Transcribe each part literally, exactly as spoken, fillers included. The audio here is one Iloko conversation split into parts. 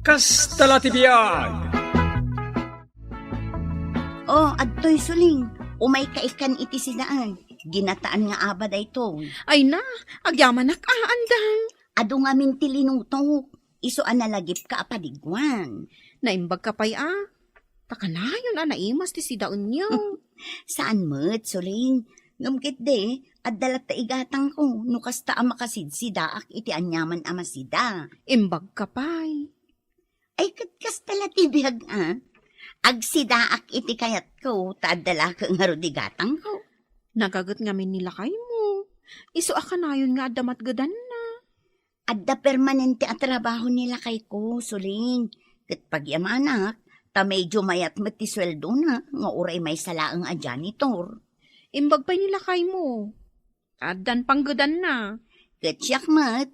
Kasta la ti biag. Oh, adtoy, Suling. Umayka ikkan iti sidaan. Ginataan nga aba daytoy. Ay na, agyamanak a, Andang. Adu ngamin ti linutok. Isu a nalagipka a padiguan. Naimbagka pay a. Ta kanayon a naimas ti sidaenyo. Saan met, Suling. Ngem ketdi, adda latta igatangko no kasta a makasidsidaak iti aniaman a masida. Imbagka pay. Ay, ket kasta la ti biag a. Agsidaak iti kayatko, ta adda la ngarud igatangko. Nagaget ngamin ni lakaymo. Isu a kanayon nga adda matgedanna. Adda permanente a trabaho ni lakayko, Suling. Ket pagyamanak, ta medyo mayat met ti sueldona nga uray maysa laeng a janitor. Imbag pay ni lakaymo. Addan panggedanna. Ket siak met,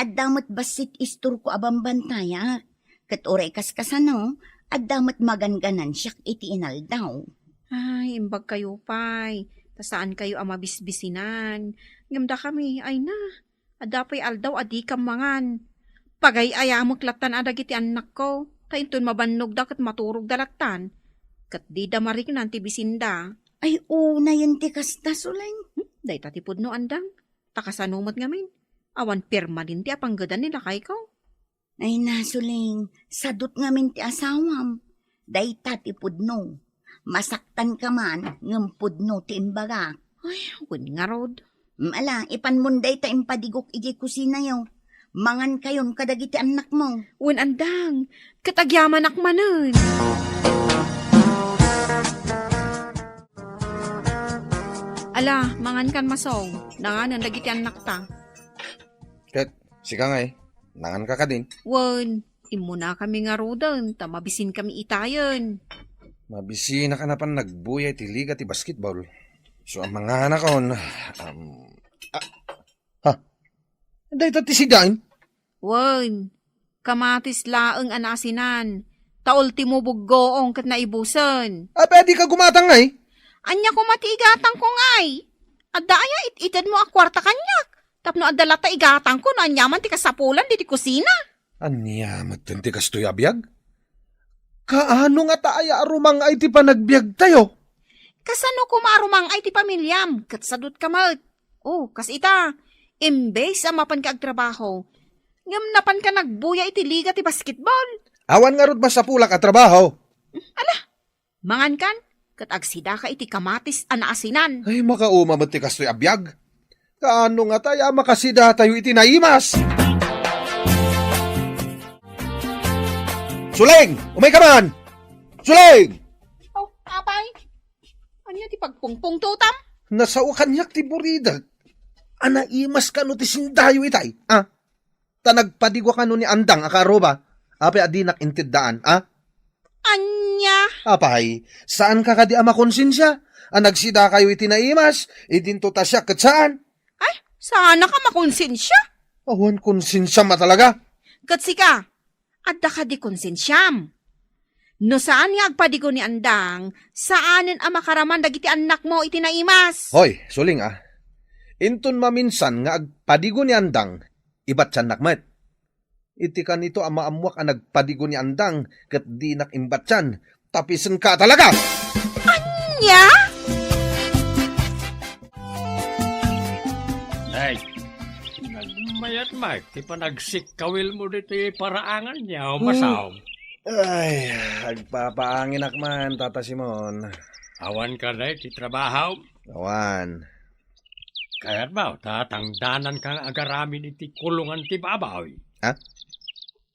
adda met bassit istorko a bambantayak. Ket uray kaskasano, adda met maganganansiak iti inaldaw. Ay, imbagkayo pay, ta saankayo a mabisbisinan. Ngem dakami, ay na, adda pay aldaw a dikam mangan. Pagay-ayamek lattan a dagiti annakko, ta inton mabannogda ket maturogda lattan, ket dida mariknan ti bisinda. Ay, unayen ti kasta, Suling. Hmm, dayta ti pudno, Andang. Ta kasano met ngamin? Awan permanente a panggedan ni lakayko. Ay na, Suling, sadut ngamin ti asawam. Dayta ti pudno. Masaktanka man, ngem pudno ti imbagak. Ay, wen ngarud. Mm, ala, ipanmon dayta impadigok idiay kusinayo. Mangankayon kadagiti annakmo. Wen, Andang, ket agyamanak manen. Ala, mangankan, Masong. Nanganen dagiti annakta. Ket sika ngay, nanganka kadin? Wen, immunakami ngaruden ta mabisinkami itayen. Mabisinaka napan nagbuya iti liga ti basketball. So, a manganakon, um, ah, ha? Dayta ti sidaen? Wen, kamatis laeng a naasinan, ta ultimo buggoong ket naibusen. Apay a dika gumatang ngay? Ania koma ti igatangko ngay? Adda aya it-itedmo a kuarta kaniak? Tapno adda latta igatangko no aniaman ti kasapulan ditoy kusina. Ania metten ti kastoy a biag? Kaano ngata aya a rumang-ay ti panagbiagtayo? Kasano koma a rumang-ay ti pamiliam ket sadutka met? Oh, kas ita, imbes a mapanka agtrabaho, ngem napanka nagbuya iti liga ti basketball. Awan ngarud masapulak a trabaho. Ala, mangankan, ket agsidaka iti kamatis a naasinan. Ay, makauma met ti kastoy a biag. Kaano ngata aya a makasidatayo iti naimas? Suling! Umayka man! Suling! Oh, apay? Ania ti pagpungpungtotam? Nasao kaniak ti buridek a naimas kano ti sindayo itay, a? Ta nagpadigo kano ni Andang a kaaruba, apay a dinak inted daan, a? Ania? Apay, saanka kadi a makonsensia a nagsidakayo iti naimas, idinto ta siak ket saan? Ay, saanaka makonsensia? Awan konsensiam a talaga. Ket sika, adda kadi konsensiam? No saan nga agpadigo ni Andang, saanen a makaraman dagiti annakmo iti naimas. Hoy, Suling, a. Inton maminsan nga agpadigo ni Andang, ibatsiannak met. Iti kanito a maammuak a nagpadigo ni Andang ket dinak imbatsian, tapisenka a talaga! Ania? Ay, nagmayat met ti panagsikkawilmo ditoy paraangan niya, hmm. Masaw. Ay, agpapaanginak man, Tata Simon. Awan ka na iti trabaho? Awan. Kayat ba, ta tangdanan ka nga agaramin iti kulungan ti baboy? Ha?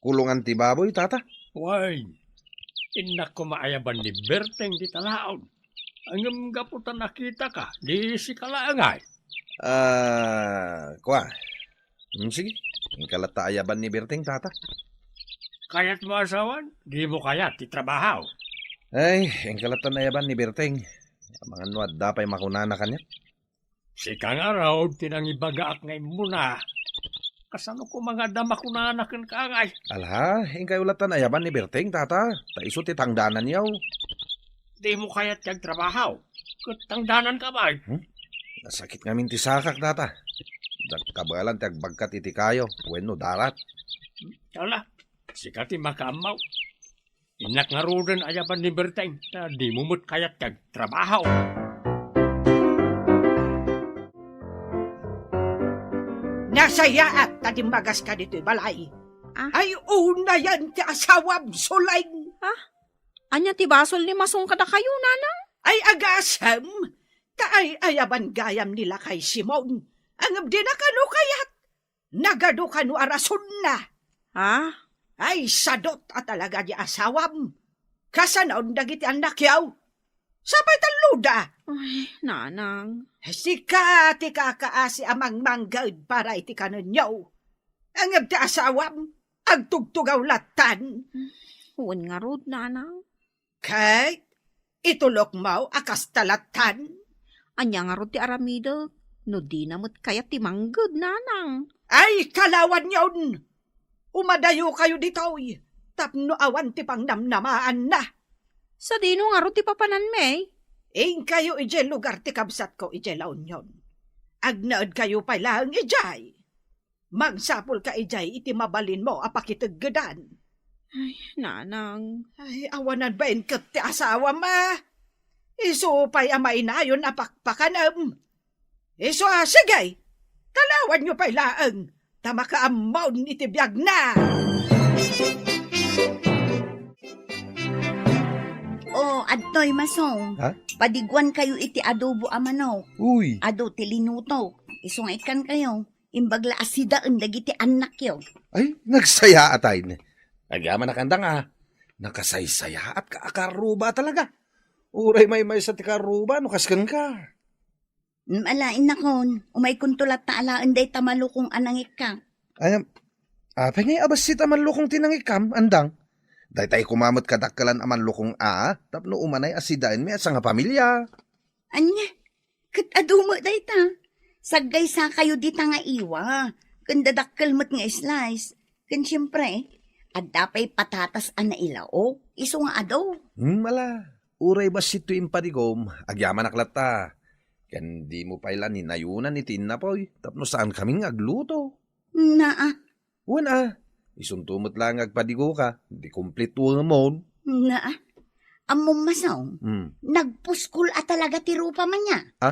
Kulungan ti baboy, Tata? Wen, innak koma ayaban ni Berteng ti talaon. Ngem gapu ta nakita ka, di sika laeng ay. Ah, kua. Hmm, sige, inka latta ayaban ni Berteng, Tata. Kayat mo asawan? Di mo kayat ti trabaho? Ay, inka latta ayaban ni Berteng. Amangan no adda pay makunana kaniak. Sika ngarud ti nangibagaak nga immuna. Kasano koma nga adda makunana kenka ngay? Ala, inkayo lattan ayaban ni Berteng, Tata. Ta isu ti tangdananyo. Di mo kayat ti agtrabaho. Ket tangdananka, bay. Hmm? Nasakit ngamin ti sakak, Tata. Diak kabaelan ti agbagkat iti kayo, wenno darat. Ala, Sika ti makaammo. Innak ngaruden a yaban ni Berteng, ta dimo met kayat ti agtrabaho. Nasayaat ta dimmagas ka ditoy balay. Ah? Ay, unayen ti asawam, Suleng. Ah? Ania ti basol ni Masong kadakayo, nanang? Ay, agasem, ta ay-ayaban gayam ni lakay Simon. Ngem dina kano kayat. Nagadu kano a rasonna. Ha? Ay, sadot a talaga di asawam. Kasano dagiti annakyo? Sapay talloda. Ay, nanang. Sika ti kakaasi a mangmangged para iti kanenyo. Ngem ti asawam, agtugtugaw lattan. Wen ngarud, nanang. Ket itulokmo a kasta lattan. Ania ngarud ti aramidek no dina met kayat ti mangged, nanang? Ay, kalawanyon! Umadayokayo ditoy tapno awan ti pangnamnamaanna. Sadino ngarud ti papananmi? Inkayo idiay lugar ti kabsatko idiay La Union. Agnaedkayo pay laeng idiay. Mangsapulka idiay iti mabalinmo a pakiteggedan. Ay, nanang. Ay, awanan bain ket ti asawam a. Isu pay a mainayon a pakpakanem. Isu a, sige, kalawanyo pay laeng, ta makaammon iti biagna. O, adtoy, Masong. Ha? Padiguankayo iti adobo a manok. Uy. Adu ti linutok. Isu nga ikkankayo. Imbag la a sidaen dagiti annakyo. Ay, nagsayaat ay. Agyamanak andang a. Nakasaysayaat ka a karuba talaga. Uray maymaysa ti karuba no kasken ka. Mm, ala, innakon, umaykonto latta alaen dayta malukong a nangikkam. Ay, apay ngay a bassit a malukong ti nangikkam, andang? Daytay koma met kadakkelan a malukong a, tapno umanay a sidaenmi a sangapamilia. Ania? Ket adu met dayta. Saggaysakayo dita nga iwa, ken dadakkel met nga slice. Ken siempre, adda pay patatas a nailaok, isu nga adu. Hmm, ala, uray bassit toy impadigom, agyamanak latta. Ken dimo pay la ninayonan iti innapoy, tapno saankami nga agluto. Naa. Wen a, isunto met la nga agpadigoka, di kompletuemon. Naa. Ammom, Masong, Hmm. nagpuskol a talaga ti rupam ania? Ha?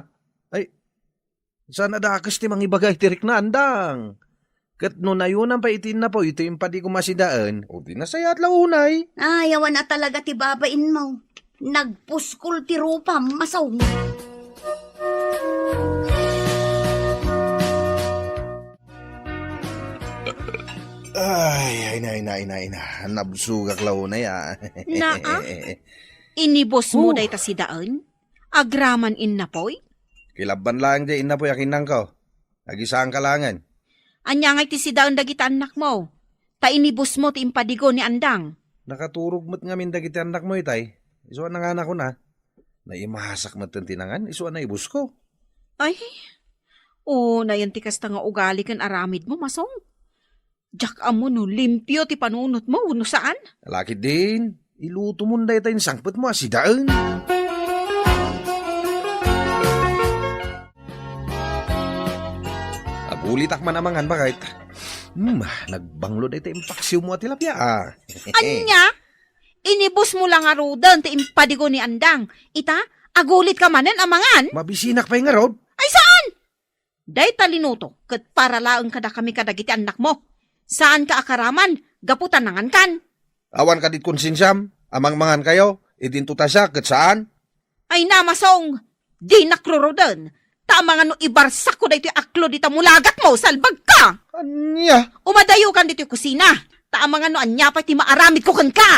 Ay, saan a dakes ti mangibaga iti rikna, andang? Ket no nayonan pay iti innapoy iti impadigom a sidaen, o di nasayaat la unay. Ay, awan a talaga ti babainmo. Nagpuskol ti rupam, Masong. Ay, ay, na, na, na, na. Nabsogak la unay, ah. Naa? Inibusmo Oh. dayta sidaen? Agraman innapoy? Kilabban laeng diay innapoy a kinnangko. Agisaanka laengen. Ania ngay ti sidaen dagiti annakmo? Ta inibusmo ti impadigo ni Andang. Nakaturog met ngamin dagiti annakmo itay. Isu a nanganakon a. Naimasak met ti nangan, isu a naibusko. Ay, unayen ti kasta nga ugali ken aramidmo, Masong. Diak ammo no limpio ti panunotmo wenno saan. Lakit din, ilutomon dayta insangpetmo a sidaen. Agulitak man a mangan, baket. Hmm, nagbanglo dayta impaksiwmo a tilapia, ah. Ania? Inibusmo la ngaruden ti impadigo ni Andang. Ita, agulitka manen a mangan? Mabisinak pay ngarud? Ay, saan? Dayta linuto ket para laeng kadakami kadagiti annakmo. Saanka a karaman gapu ta nangankan. Awan kadi konsensiam a mangmangankayo, idinto ta siak ket saan? Ay, namasong, dinak ruruden, ta amangan no ibarsakko daytoy aklo dita mulagatmo, salbagka! Ania? Umadayokan ditoy kusina, ta amangan no ania pay ti maaramidko kenka!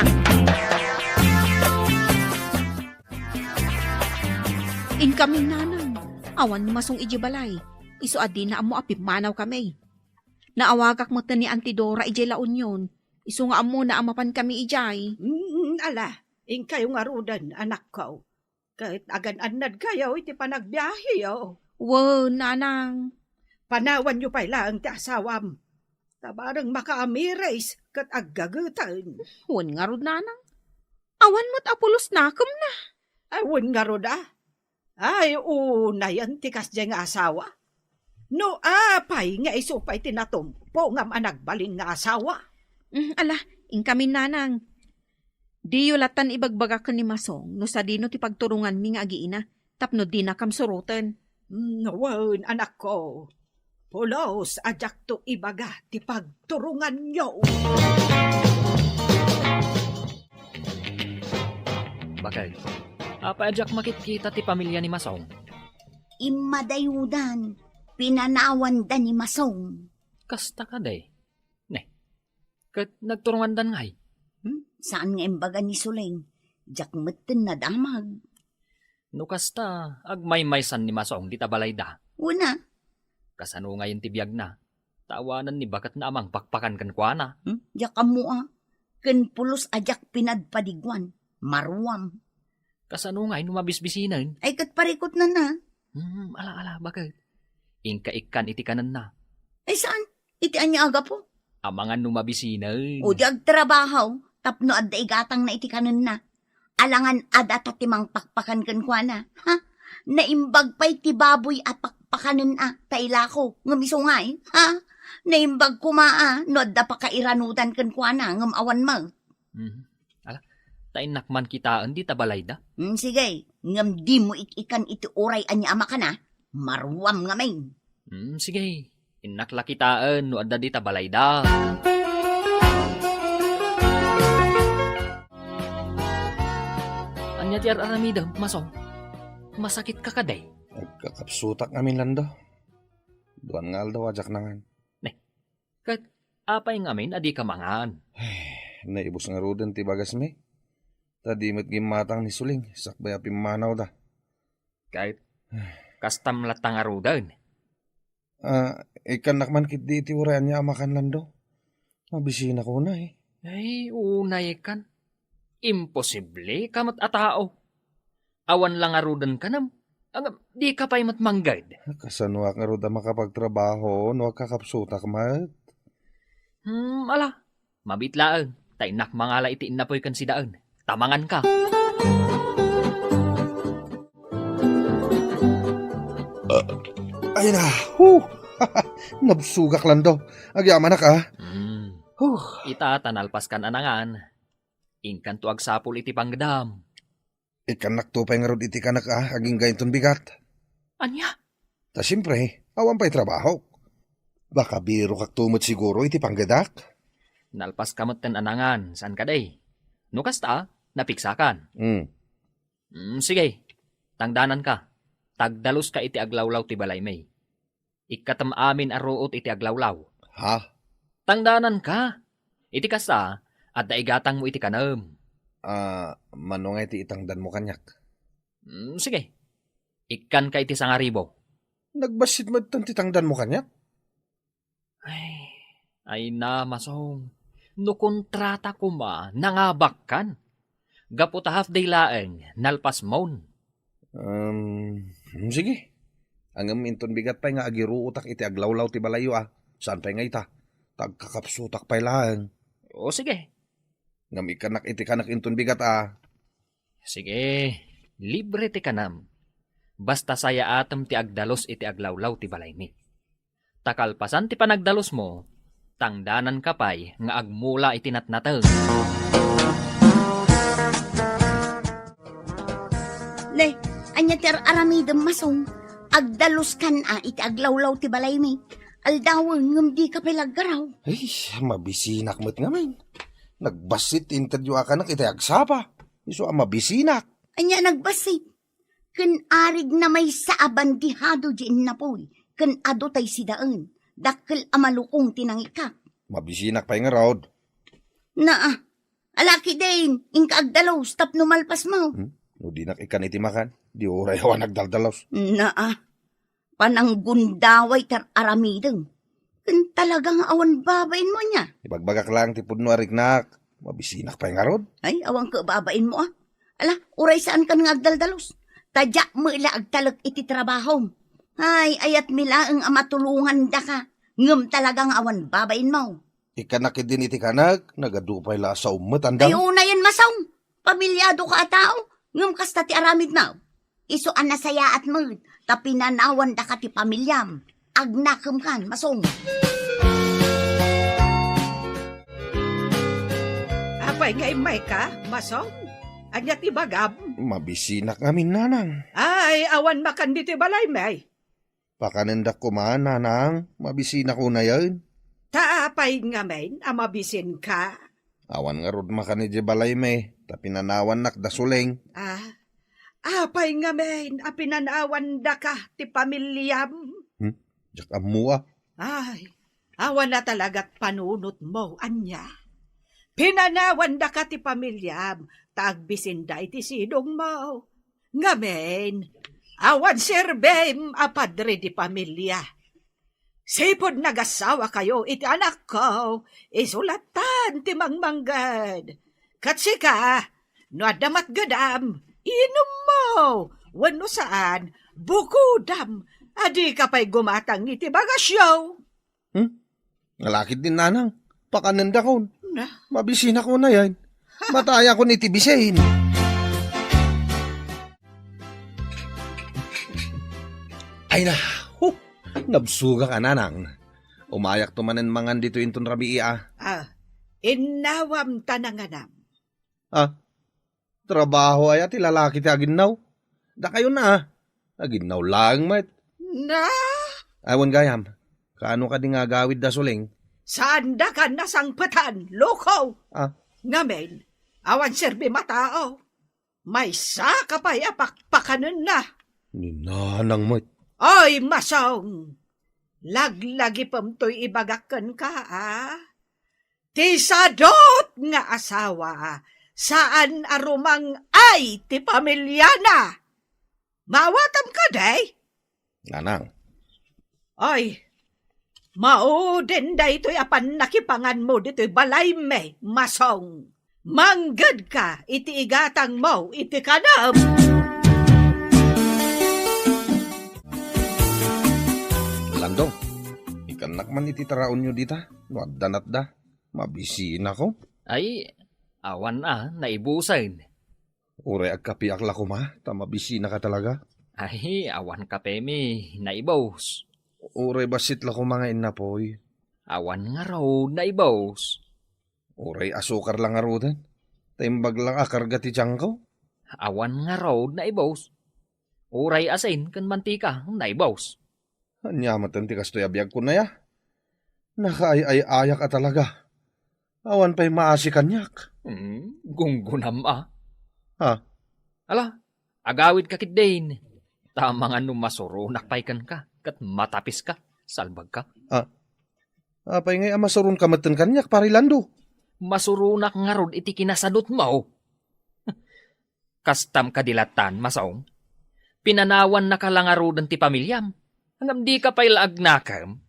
Inkami, nanang, awan ni Masong idiay balay. Isu a dina ammo a pimmanawkami. Naawagak metten ni Auntie Dora idiay La Union. Isu nga ammona a mapankami idiay. Mm, ala, inkayo ngaruden, anakko. Ket agan-annadkayo iti panagbiaheyo. Wen, nanang. Panawanyo pay laeng ti asawam. Ta bareng makaamiris ket aggageten. Wen ngarud, nanang. Awan met a pulos nakemna. Ay, wen ngarud a. Ay, unayen ti kasdiay nga asawa. No apay nga isu pay ti natumpo ngem a nagbalin nga asawa? Mm, ala, Inkamin, nanang. Diyo latan ibagbaga ken ni Masong no sadino ti pagturonganmi nga agiina tapno dinakam suroten. Mm, wen, anakko. Pulos a diakto ibaga ti pagturonganyo. Bakay, apay a diak makitkita ti pamilia ni Masong? Immadayudan, pinanawanda ni Masong. Kasta kadi? Ne, ket nagturongandan ngay? Hmm? Saan nga imbaga ni Suling? Diak metten nadamag. No kasta, agmaymaysan ni Masong dita balayda. Una. Kasano ngayen ti biagna? Ta awanen ni baketna a mangpakpakan kenkuana. Hmm? Diak ammo a. Ken pulos a diak pinadpadiguan. Maruam. Kasano ngay no mabisbisinen? Ay, ket parikutnan a. Hmm, ala, ala, baket. Inka ikkan iti kanenna. Ay, saan? Iti ania a gapu? Amangan no mabisinen. O di agtrabaho, tapno adda igatangna iti kanenna. Alangan adda ta ti mangpakpakan kenkuana. Ha? Naimbag pay ti baboy a pakpakanen a, ta ilako, ngem isu ngay. Ha? Naimbag koma a, no adda pakairanudan kenkuana, ngem awan met. Mhm. Ala, ta innak man kitaen dita balayda. Mm, sige, ngem dimo ik-ikan iti uray ania a makan a, maruam ngamin. Mm, sige, innak la kitaen no adda dita balayda. Ania ti ar-aramidem, Masong? Masakitka kadi? Agkakapsutak ngamin, Lando. Duan nga aldaw a diak nangan. Ne, ket apay ngamin a dika mangan? Naibus ngaruden ti bagasmi. Ta di met gimmatang ni Suling sakbay a pimmanawda. Ket kastam latta ngaruden? Ah, ikkannak man ketdi iti uray ania a makan, Lando. Mabisinak unay. Ay, unay kan. Imposible ka met a tao. Awan la ngaruden kanem. Ngem, dika pay met mangged. Kasanoak ngarud a makapagtrabaho no agkakapsutak met? Hmm, ala. Mabiit laeng, ta innak mangala iti innapoy ken sidaen. Ta manganka. Ay na, hu! Nabsugak, Lando. Agyamanak, a. Hmm. Huh. Ita, ta nalpaskan a nangan. Inkanto agsapul iti panggedam. Ikkannakto pay ngarud iti kanak a agingga inton bigat. Ania? Ta siempre, awan pay trabahok. Makabirokakto met siguro iti panggedak. Nalpaska metten a nangan, saan kadi? No kasta, napiksakan. Hmm. Mm, sige. Tangdananka. Tagdaluska iti aglawlaw ti balaymi. Ikkatem amin a ruot iti aglawlaw. Ha? Tangdananka. Iti kasta, adda igatangmo iti kanem. Ah, mano nga iti itangdanmo kaniak? Mm, sige. Ikkanka iti sangaribo. Nagbassit metten ti tangdanmo kaniak? Ay, ay na, Masong. No kontrata koma, nangabakkan. Gapu ta half day laeng, nalpasmon. Um, sige. Ngem inton bigat pay nga agiruotak iti aglawlaw ti balayyo, a. Saan pay nga ita? Ta agkakapsutak pay laeng. O, sige. Ngem ikkannak iti kanak inton bigat, a. Sige, libre ti kanam. Basta sayaatem ti agdalus iti aglawlaw ti balaymi. Ta kalpasan ti panagdalusmo, tangdananka pay nga agmula iti natnateng. Ne, ania ti ar-aramidem, Masong? Agdaluskan a iti aglawlaw ti balaymi. Aldawen ngem dika pay laggaraw. Ay, mabisinak met ngamin. Nagbassit ti inted-yo a kanak iti agsapa. Isu a mabisinak. Ania nagbassit? Ken arigna maysa a bandihado di innapoy, ken adu tay sidaen, dakkel a malukong ti nangikak. Mabisinak pay ngarud. Naa, ala ketdin, inka agdalus tapno malpasmo. Hmm? No dinak ikkan iti makan, di uray awan agdaldalus. Naa, pananggundaway ti ar-aramidem. Ken talaga nga awan babainmo ania? Ibagbagak laeng ti pudno a riknak. Mabisinak pay ngarud. Ay, awan ket babainmo, a. Ala, uray saankan nga agdaldalus. Ta diak met la agtalek iti trabahom. Ay, ayatmi laeng a matulongandaka. Ngem talaga nga awan babainmo. Ikkannak ketdin iti kanak, nagadu pay la a saom met, andam? Ay, unayen, Masong. Pamiliadoka a tao, ngem kasta ti aramidmo. Isu a nasayaat met, ta pinanawandaka ti pamiliam. Agnakemkan, Masong. pay nga immayka, Masong? Ania ti ibagam? Mabisinak ngamin, nanang. Ay, awan makan ditoy balaymi. Pakanendak koma, nanang. Mabisinak unayen. Ta apay ngamin a mabisinka? Awan ngarud makan idiay balaymi, ta pinanawannak da Suleng. Ah, apay ngamin a pinanawandaka ti pamiliam? Hmm? Diak ammo a. Ay, awan a talagat panunotmo, ania? Pinanawandaka ti pamiliam, ta agbisinda iti sidongmo. Ngamin, awan serbim a padre di pamilia. Sipud nagasawakayo iti anakko, isu lattan ti mangmangged. Ket sika, no adda matgedam, inummo, wenno saan, bukodam, a dika pay gumatang iti bagasyo. Hmm? Nalakit din, nanang. Pakanendakon. Na? Mabisinak unayen. Matayakon iti bisin. Ay na, huh, nabsugak a, nanang. Umayakto manen mangan ditoy inton rabii a. Ah, innawam ta nanganam. Ah, trabaho aya ti lalaki ti aginnaw? Dakayo na, ah. Aginnaw laeng met. Na? Awan gayam. Kaano kadi nga agawid da Suleng? Saandakan a sangpetan, loko! Ah. Ngamin, awan serbim a tao. Maysa ka pay a pakpakanenna. Ni nanang met. Oy, Masong! Laglagipem toy ibagak kenka, a? Ti sadot nga asawa, saan a rumang-ay ti pamiliana. Maawatam kadi? Nanang. Ay, mauden daytoy a pannakipanganmo ditoy balaymi, Masong. Manggedka iti igatangmo iti kanem. Lando, ikannak man iti taraonyo dita, no adda natda. Mabisinako. Ay, awan a naibusen. Uray agkapiak la koma, ta mabisinaka talaga. Ay, awan kapemi naibus. Uray bassit la koma nga innapoy. Awan ngarud naibus. Uray asukar la ngaruden. Ta imbag la a karga ti tiangko. Awan ngarud naibus. Uray asin ken mantika naibus. Ania met ti kastoy a biagko, nay a? Nakaay-ay-ayak a talaga. Awan pay maasi kaniak. Hmm, gunggunam a. Ha? Ala, agawidka ketdin. Ta amangan no masuronak pay kenka, ket matapiska, salbagka. Ah, apay ngay a masuronka metten kaniak, Pari Lando? Masuronak ngarud iti kinasadutmo. Kastam kadi lattan, Masong? Pinanawannaka la ngaruden ti pamiliam. Ngem dika pay la agnakem?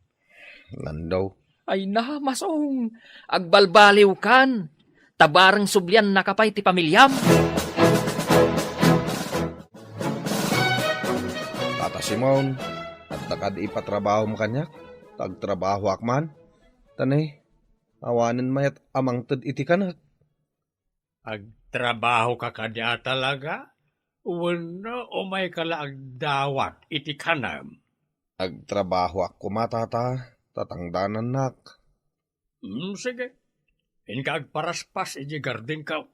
Lando. Ay na, Masong, agbalbaliwkan. Ta bareng subliannaka pay ti pamiliam. Tata Simon, adda kadi ipatrabahom kaniak? Ta agtrabahoak man. Ta ne, awanen mayat a mangted iti kanek. Agtrabahoka kadi a talaga? Wenno umayka la agdawat iti kanem? Agtrabahoak koma, tata, ta tangdanannak. Hmm, sige. Inka agparaspas idiay gardengko.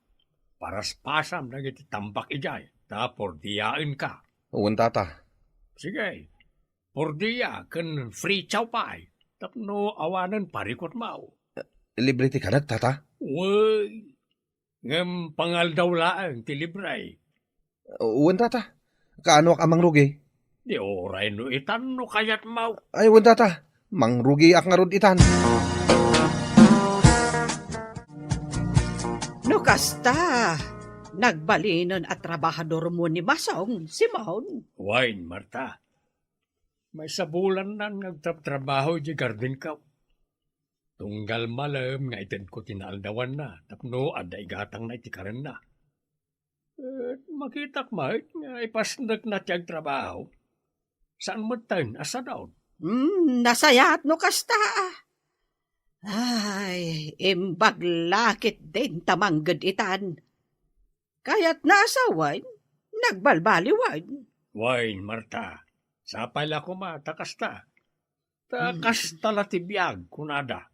Paraspasam dagiti tambak idiay, ta pordiaenka. Wen, tata. Sige. Pordia ken frichaw pay, tapno awanen parikutmo. Libre ti kanek, tata? Wen. Ngem pangaldaw laeng ti libre. Wen, tata. Kaanoak a mangrugi? Di uray no itan no kayatmo. Ay, wen, tata. Mangrugiak ngarud itan. No kasta, nagbalinen a trabahadormo ni Masong, Simon. Wen, Marta. Maysa bulannan nga agtrabtrabaho idiay gardengko. Tunggal malem nga itedko ti naaldawanna tapno adda igatangna iti kanenna. Et makitak met nga ipasnekna ti agtrabaho. Saan metten a sadot. Hmm, nasayaat no kasta. Ay, imbag la ketdin ta mangged itan. Kayatna a sawen, nagbalbaliwen. Wen, Marta, sapay la koma ta kasta. Ta Hmm. kasta la ti biag, kunada.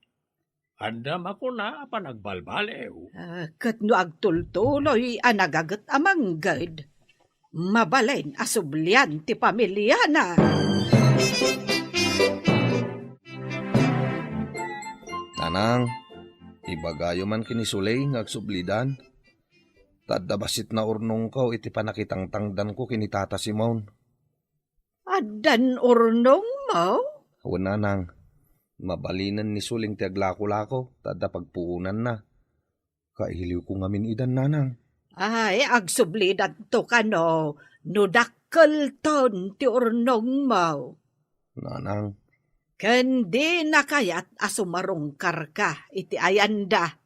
Adda makuna a panagbalbaliw. Ah, ket no agtultuloy a nagaget a mangged, mabalin a sublian ti pamiliana. Nanang, ibagayo man ken ni Suley nga agsublidan. Ta adda bassit naurnongko iti pannakitangtangdanko ken ni Tata Simon. Addan urnongmo? Wen, nanang, mabalinen ni Suley ti aglakolako, ta adda pagpuonanna. Kailiwko ngamin idan, nanang. Ay, agsublidanto kano, no dakkelton ti urnongmo. Nanang. Ken dina kayat a sumarungkarka iti ayanda.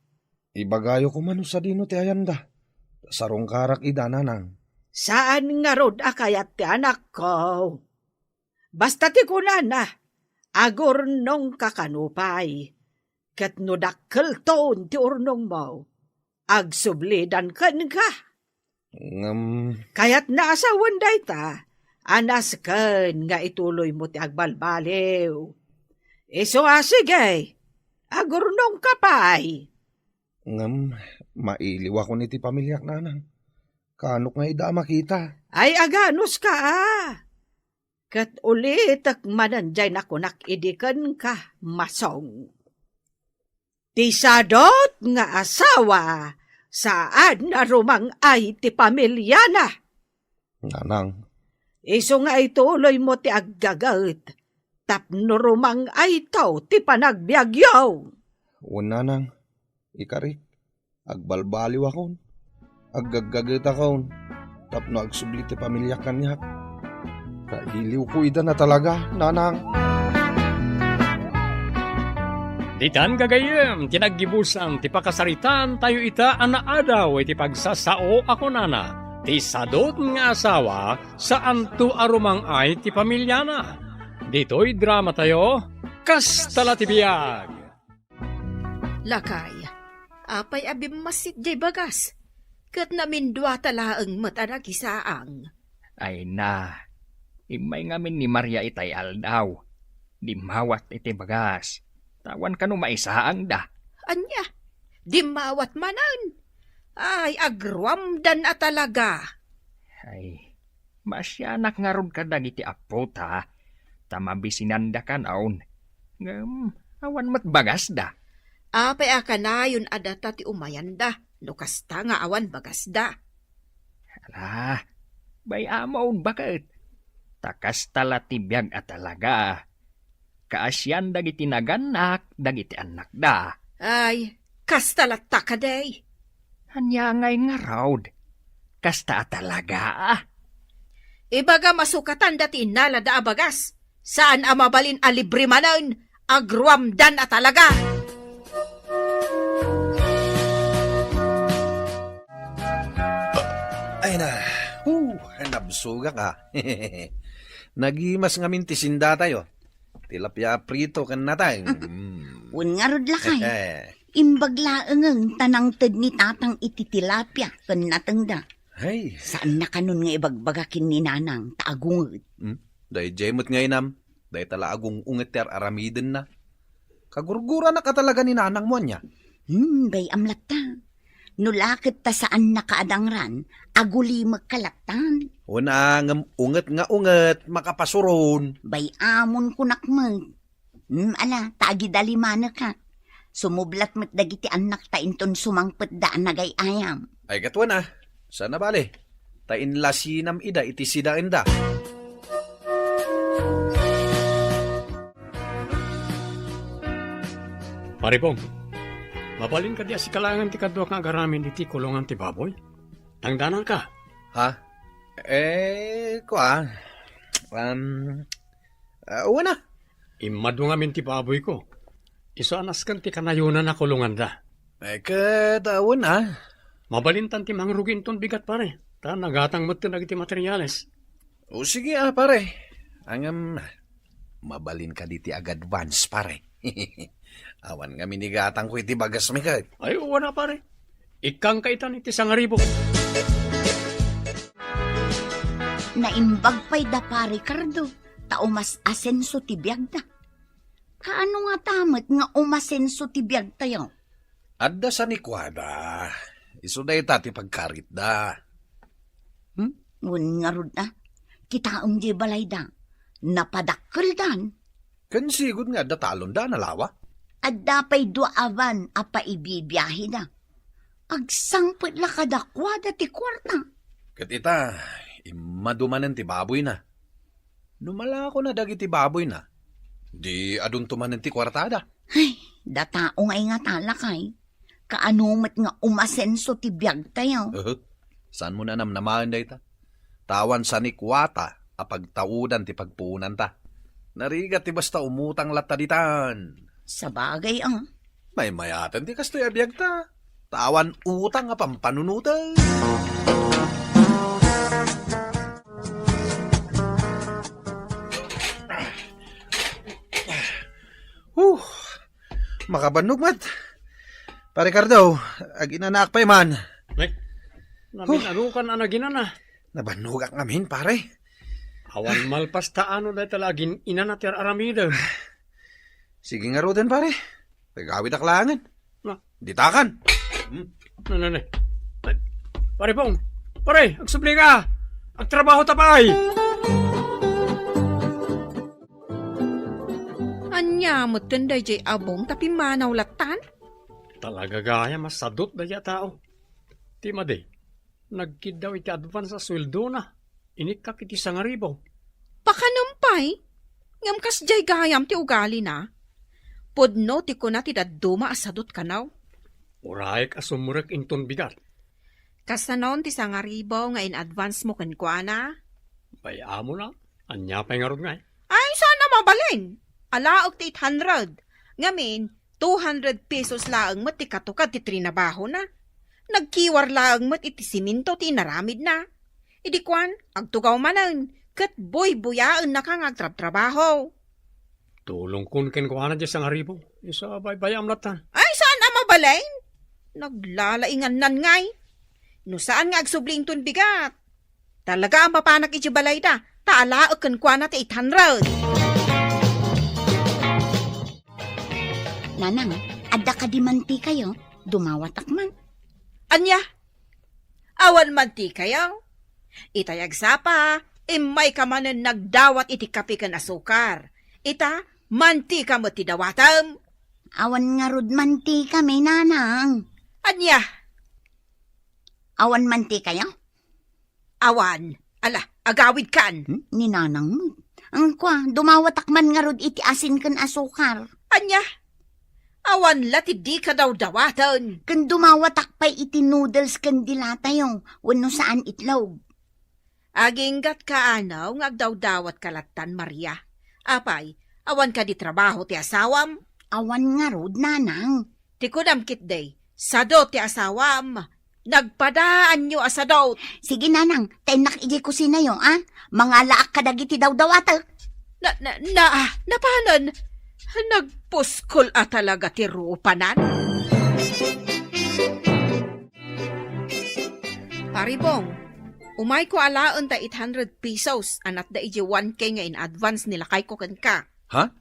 Ibagayo koma no sadino ti ayanda. Sarungkarak ida, nanang. Saan ngarud a kayat ti anakko. Basta ti kunana, agurnongka kano pay. Ket no dakkelton ti urnongmo, agsublidan kenka. Ngem kayatna a sawen dayta, a nasken nga ituloymo ti agbalbaliw. Isu a sige, agurnongka pay. Ngem mailiwakon iti pamiliak, nanang. Kaanok nga ida a makita? Ay, aganuska a. Ket ulitek manen jay nakunak idi kenka, masong. Ti sadot nga asawa, saan a rumang-ay ti pamiliana. Nanang. Isu nga ituloymo ti aggaget, tapno rumang-ayto ti panagbiagyo. Wen, nanang, ikarik, agbalbaliwakon, aggaggagetakon, tapno agsubli ti pamiliak kaniak. Kailiwko ida na talaga, nanang. Ditan gagayyem ti naggibusan ti pakasaritaan tayo ita a naadaw iti pagsasao a kunana, ti sadot nga asawa, saanto a rumang-ay ti pamiliana. Ditoy drama tayo, Kasta la ti biag. Lakay, apay a bimmassit jay bagas? Ket namindua ta laeng met a nakisaang. Ay na, immay ngamin ni Maria itay aldaw. Dimmawat iti bagas. Tawan kano maisaangda. Ania? Dimmawat manen? Ay, agruamdan a talaga. Ay, maasianak ngarud kadagiti apputa, ta mabisinanda kanon. Ngem, awan met bagasda. Apay a kanayon a data ti umayanda, no kasta nga awan bagasda? Ala, bay-amon baket. Ta kasta la ti biag a talaga. Kaasian dagiti nagannak dagiti annakda. Ay, kasta latta kadi. Ania ngay ngarud? Kasta a talaga? Ibagam a sukatanda ti innalada a bagas. Saan a mabalin a libre manen, agruamdan a talaga. Ay na, huh, nabsogak a. Nagimas ngamin ti sindatayo. Tilapia prito ken nateng. Mm. Wen ngarud, lakay. Imbag laengen ta nangted ni tatang iti tilapia ken natengda. Ay. Saanna kanon nga ibagbaga ken ni nanang ta agunget. Hmm? Daydiay met nga inam, dayta la agung-unget ti ar-aramidenna. Kagurguranak a talaga ni nanangmo ania? Hmm, bay-am latta. No la ket ta saannaka a dangran, agulimekka lattan. Una, ngem unget nga unget, makapasuron. Bay-amon kunak met. Hmm, ala, ta agidalimanekka. Sumublat met dagiti annakta inton sumangpetda a nagay-ayam. Ay, ket wen a, saan a bale. Ta inlasinam ida iti sidaenda. Pare Pong, mabalin kadi a sika laengen ti kaduak nga agaramin iti kulongan ti baboy? Tangdananka. Ha? Eh, kua, um, ah, wen a. Immadu ngamin ti baboyko. Isu a nasken ti kanayona a kulonganda. Eh, ket, ah, wen a. Mabalintan ti mangrugi inton bigat, pare. Ta nagatang met dagiti materiales. O, sige, ah, pare. Ngem, mabalin kadi ti ag-advance, pare. Awan ngamin igatangko iti bagasmi ket. Ay, wen a, pare. Ikkangka itan iti sangaribu. Naimbag pay da Pare Cardo, ta umas-asenso ti biagda. Kaano ngata met nga umasenso ti biagtayo? Adda sanikuada. Isu dayta ti pagkaritda. Hmm? Wen ngarud a, kitaem diay balayda. Napadakkeldan. Ken sigud nga adda talonda a nalawa. Adda pay dua a van a paibibiaheda. Agsangpet la kadakuada ti kuarta. Ket ita, immadu manen ti baboyna. No malakona dagiti baboyna, di adunto manen ti kuartada. Ay, datao nga ingatala kay. Kaano met nga umasenso ti biagtayo? Uhu. Saanmo a namnamaen dayta? Ta awan sanikuata a pagtaudan ti pagpuonanta. Narigat ti basta umutang latta ditan. Sabagay, ah. Maymayaten ti kastoy a biagta. Ta awan utang a pampanunoten. Huh! Makabannog met. Pare Cardo, aginanaak pay man. Ay, namin-anukan a naginana. Nabannogak ngamin, pare. Awan malpas ta ano dayta la agin-inana ti ar-aramidem. Sige ngaruden, pare. Agawidak laengen. Na. Ditakan. Hmm. Na, na, na. Pare Pong, pare, agsubli ka. Agtrabaho ta pay. Ania met ken daydiay abong ta pimmanaw lattan? Talaga gayam a sadot daydiay a tao. Ti madi, nagkiddaw iti advance a sueldona. Inikkak iti sangaribu. Pakanem pay? Ngem kasdiay gayam ti ugalina. Pudno ti kuna ti dadduma a sadot kano. Urayek a sumrek inton bigat. Kasanon ti sangaribu nga in-advance mo kenkuana? Bay-amon a. Ania pay ngarud ngay? Ay, saan a mabalin? Alaek ti eight hundred. Ngamin, two hundred pesos laeng met ti katukad ti trinabahona. Nagkiwar laeng met iti siminto ti inaramidna. Idi kuan, agtugaw manen, ket buybuyaennaka nga agtrabtrabaho. Tulongkon kenkuana diay sangaribu. Isu a baybay-am lattan. Ay, saan a mabalin? Naglalaingannan ngay. No saan nga agsubli inton bigat, talaga a mapanak iti balayda, ta alaek kenkuana ti eight hundred. Nanang, adda kadi mantikayo? Dumawatak man. Ania? Awan mantikayo? Itay agsapa, immayka manen nagdawat iti kape ken asukar. Ita, mantika met ti dawatem. Awan ngarud mantikami, Nanang. Ania? Awan mantikayo? Awan. Ala, agawidkan. Hmm? Ni Nanang met. Ngem kua, dumawatak man ngarud iti asin ken asukar. Ania? Awan la ti dika dawdawaten. Ken dumawatak pay iti noodles ken dilatayo, wenno saan itlog. Aginggatka ano nga agdawdawatka lattan, Maria? Apay, awan kadi trabaho ti asawam? Awan ngarud, Nanang. Ti kunam ketdi, sado ti asawam. Nagpadaanyo a sadot. Sige, Nanang, ta innak idiay kusinayo, a? Mangalaak kadagiti dawdawatek. Na, na, na, napanen? Nagpuskol a talaga ti rupanan. Pari Bong, umayko alaen ta eight hundred pesos a natda idiay one K nga in-advance ni lakayko kenka. Ha?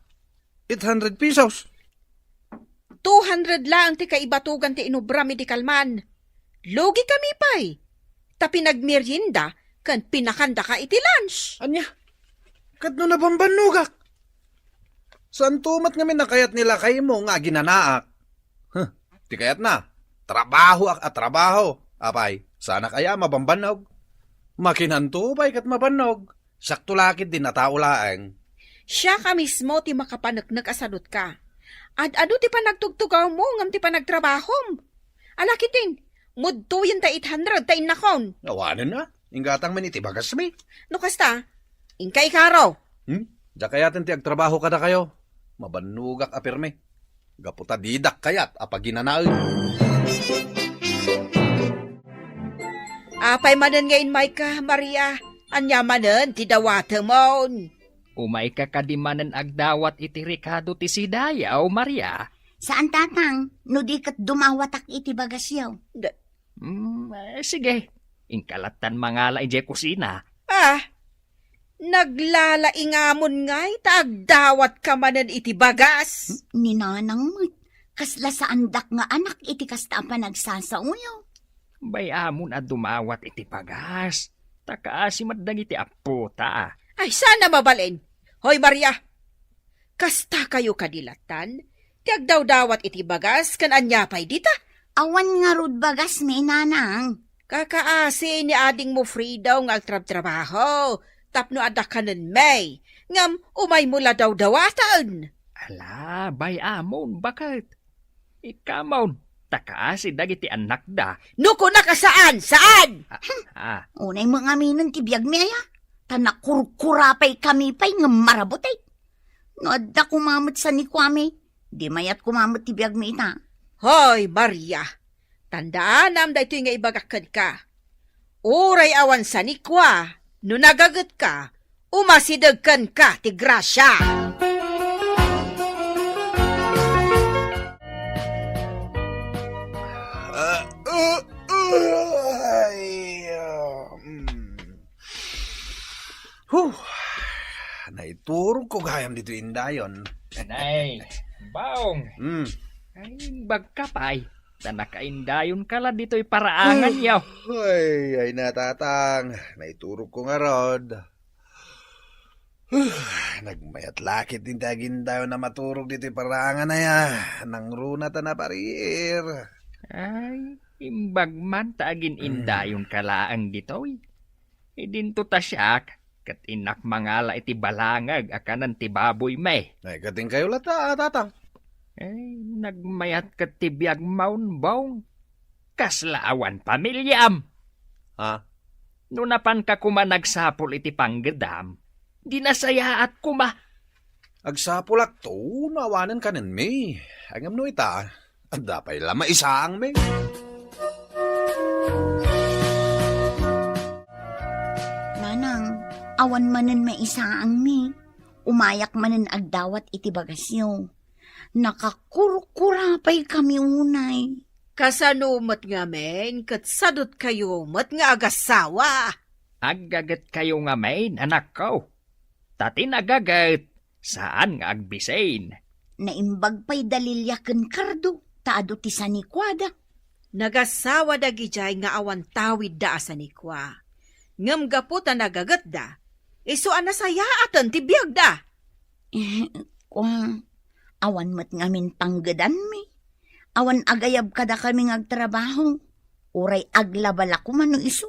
Eight hundred pesos? Two hundred laeng ti kaibatogan ti inubram idi kalman. Lugi kami pay, ta pinagmerienda ken pinakandaka iti lunch. Ania? Ket no nabambannogak? Saanto met ngamin a kayat ni lakaymo nga aginanaak? Huh, ti kayatna, trabahoak a trabaho. Apay, saanak aya a mabambannog? Makinanto pay ket mabannog. Siakto la ketdin a tao laeng. Siaka mismo ti makapaneknek a sadotka. Ad-adu ti panagtugtugawmo ngem ti panagtrabahom. Ala ketdin, mudtoyen ta eight hundred ta innakon. Awanen a, inggatang man iti bagasmi. No kasta, inka ikaro. Hmm? Diak kayaten ti agtrabaho kadakayo. Mabannogak a pirmi. Gapu ta didak kayat a paginanaen. Apay manen nga immayka, Maria? Ania manen ti dawatemon? Umayka kadi manen agdawat iti rekado ti sidayo, Maria? Saan, Tatang, no di ket dumawatak iti bagasyo. Da- Mm, eh, sige. Inka lattan mangala idiay kusina. Ah, Naglalaingamon ngay ta agdawatka manen iti bagas. Ni Nanang met, kasla saandak nga anak iti kasta a panagsasaoyo. Bay-amon a dumawat iti bagas, ta kaasi met dagiti appota. Ay, saan a mabalin? Hoy, Maria, kasta kayo kadi lattan? Ti agdawdawat iti bagas ken ania pay dita? Awan ngarud bagas, Nanang. Kakaasi ni adingmo Frida nga agtrabtrabaho tapno adda kanenmi, ngem umaymo la dawdawaten. Ala, bay-amon, baket. Ikkamon, ta kaasi dagiti annakda. No kunak a saan, saan? Ah, ah. Unay mo ngaminen ti biagmi aya, ta nakurkura pay kami pay ngem marabut ay. No adda koma met sanikuami, di mayat koma met ti biagmi ita. Hoy, Maria, tandaanam daytoy nga ibagak kenka. Uray awan sanikua, no nagagetka, umasideg kenka ti grasia. Ah, uh, uh, ay, ah, mm. Huh! Naiturogko gayam ditoy indayon. Nay, Baong. Hmm. Ay, bagka pay. Ta nakaindayonka la ditoy paraangan, yaw. Ay, ay na, Tatang. Naiturogko ngarud. Huh, nagmayat la ketdin ti agindayon a maturog ditoy paraangan aya. Nangruna ta naparir. Ay, imbag man ta agin-indayonka laeng ditoy. Idinto ta siak, ket innak mangala iti balangag a kanen ti baboymi. Ay, ket inkayo latta, a, Tatang. Ay, nagmayat ket ti biagmon, Baong. Kasla awan pamiliam. Ha? No napanka koma nagsapul iti panggedam, di nasayaat koma. Agsapulakto no awanen kanenmi. Ngem no ita, adda pay la maisaangmi. Nanang, awan manen maisaangmi. Umayak manen agdawat iti bagasyo. Nakakurkura pay kami unay. Kasano met ngamin ket sadutkayo met nga agassawa? Aggagetkayo ngamin, anakko. Ta ti nagaget, saan nga agbisin. Naimbag pay da Lilia ken Cardo, ta adu ti sanikuada. Nagassawa dagidiay nga awan tawidda a sanikua. Ngem gapu ta nagagetda, isu a nasayaaten ti biagda. Eh, kua, awan met ngamin panggedanmi. Awan agayab kadakami nga agtrabaho. Uray aglaba la koma no isu.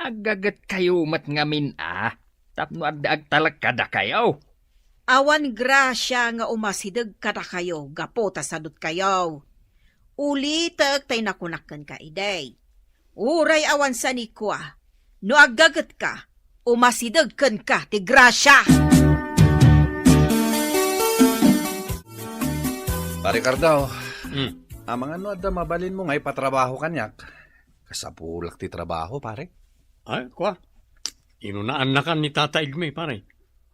Aggagetkayo met ngamin a, tapno adda agtalek kadakayo. Awan grasia nga umasideg kadakayo gapu ta sadutkayo. Ulitek tay nakunak kenka idi. Uray awan sanikua, no aggagetka, umasideg kenka ti grasia. Pare Cardao, Hmm. amangan no adda mabalinmo nga ipatrabaho kaniak? Kasapulak ti trabaho, pare. Ay, kua. Inunaannakan ni Tata Igme, pare.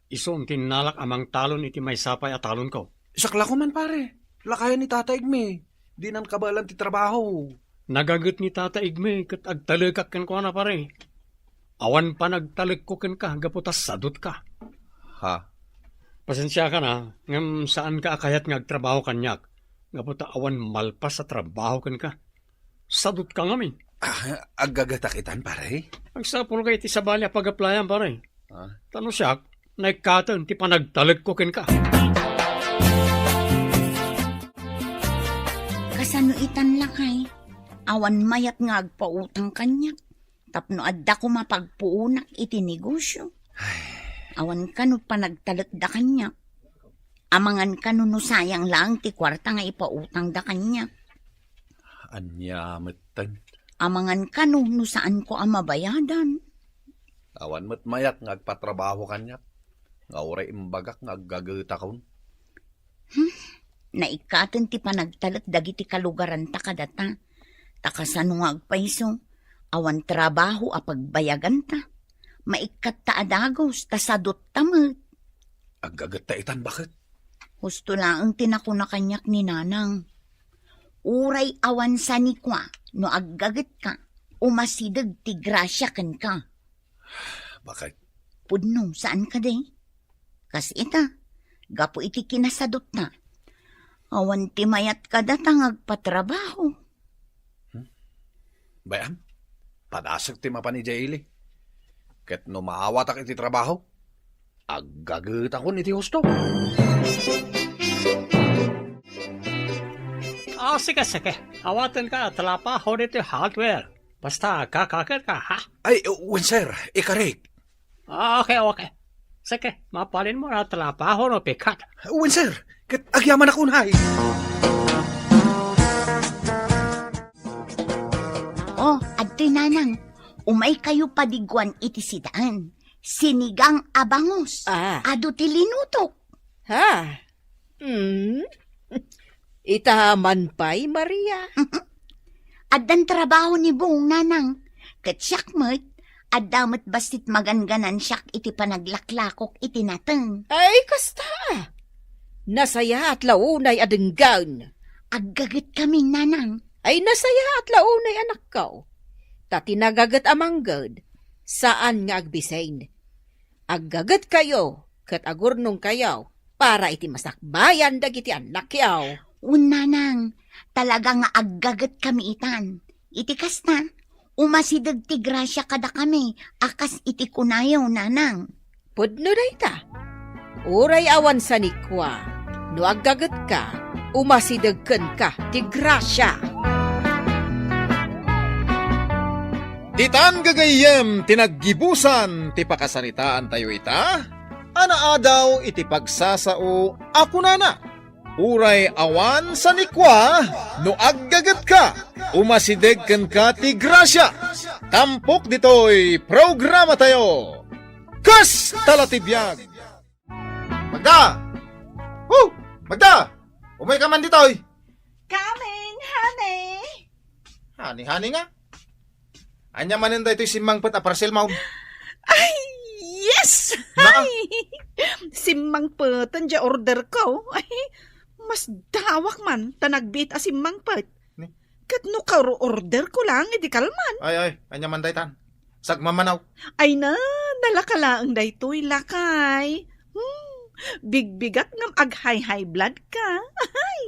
Isun ti innalak a mangtalon iti maysa pay a talonko. Isak la koman, pare. Lakayan ni Tata Igme. Dinan kabaelan ti trabaho. Nagaget ni Tata Igme ket agtalekak kenkuana, pare. Awan panagtalekko kenka gapu ta sadutka. Ha? Pasensiakan a, ngem saanka a kayat nga agtrabaho kaniak gapu ta awan malpas a trabaho kenka. Sadutka ngamin. Ah, aggagetak itan, pare? Agsapulka iti sabali a pagaplayam, pare. Ah? Ta no siak, naikkaten ti panagtalekko kenka. Kasano itan, lakay? Awan mayat nga agpautang kaniak tapno adda koma pagpuonak iti negosio. Ay. Awan kano panagtalekda kaniak. Amangan kano no sayang laeng ti kuarta nga ipautangda kaniak. Ania metten? Amangan kano no saanko a mabayadan. Awan met mayat nga agpatrabaho kaniak, nga uray imbagak nga aggagetakon. Hmm, naikkaten ti panagtalek dagiti kalugaranta kadata. Ta kasano nga agpayso, awan trabaho a pagbayaganta. Maikkatta a dagus, ta sadutta met. Aggagetta itan, baket? Husto laeng ti nakuna kaniak ni Nanang. Uray awan sanikua, no aggagetka, umasideg ti grasia kenka. Baket, pudno, saan kadi? Kas ita, gapu iti kinasadutna, awan ti mayat kadata nga agpatrabaho. Hmm? Bay-am, padasek ti mapan idiay ili. Ket no maawatak iti trabaho, aggagetakon iti husto. Ah, sige, sige. Awatenka a trabaho ditoy hardware. Basta kakaket ka, ha? Ay, wen, sir. Ikarik. Ah, okay, okay. Sige, mapalinmo a trabaho no pikat. Wen, sir. Ket agyaman ako, nay. Oh, adtoy, nanang. Umay kayo padiguan iti sidaan. Sinigang a bangus. Ah. Adu ti linutok. Ha? Hmm? Ita man pay, Maria? Addan trabaho ni Bong, nanang. Ket siak met, adda met bassit maganganan siak iti panaglaklakok iti nateng. Ay, kasta. Nasayaat la unay a denggen. Aggaget kami, nanang. Ay, nasayaat la unay, anakko. Ta ti nagaget a mangged, saan nga agbisin. Aggagetkayo ket agurnongkayo para iti masakbayan dagiti annakyo. Wen, nanang, talaga nga aggaget kami itan. Iti kasta, umasideg ti grasia kadakami a kas iti kunayo, nanang. Pudno dayta. Uray awan sanikua, no aggagetka, umasideg kenka ti grasia. Ditan gagayyem ti naggibusan ti pakasaritaantayo ita, a naadaw iti pagsasao a kunana, "Uray awan sanikua, no aggagetka, umasideg kenka ti grasia." Tampok ditoy programatayo, Kasta la ti biag. Magda! Woo! Magda! Umayka man ditoy! Coming, honey! Honey, honey nga? Ania manen daytoy simmangpet a parcel, ma'am? Ay, yes! Na? Ay! Simmangpeten diay order ko. Ay, mas dawak man ta nagbiit a simmangpet. Ni? Ket no karo-order ko lang, idi kalman. Ay, ay, ania man daytan? Sagmamanaw. Ay na, nalaka laeng daytoy, lakay. Hmm, bigbigak ngem ag-high-high blood ka. Ay,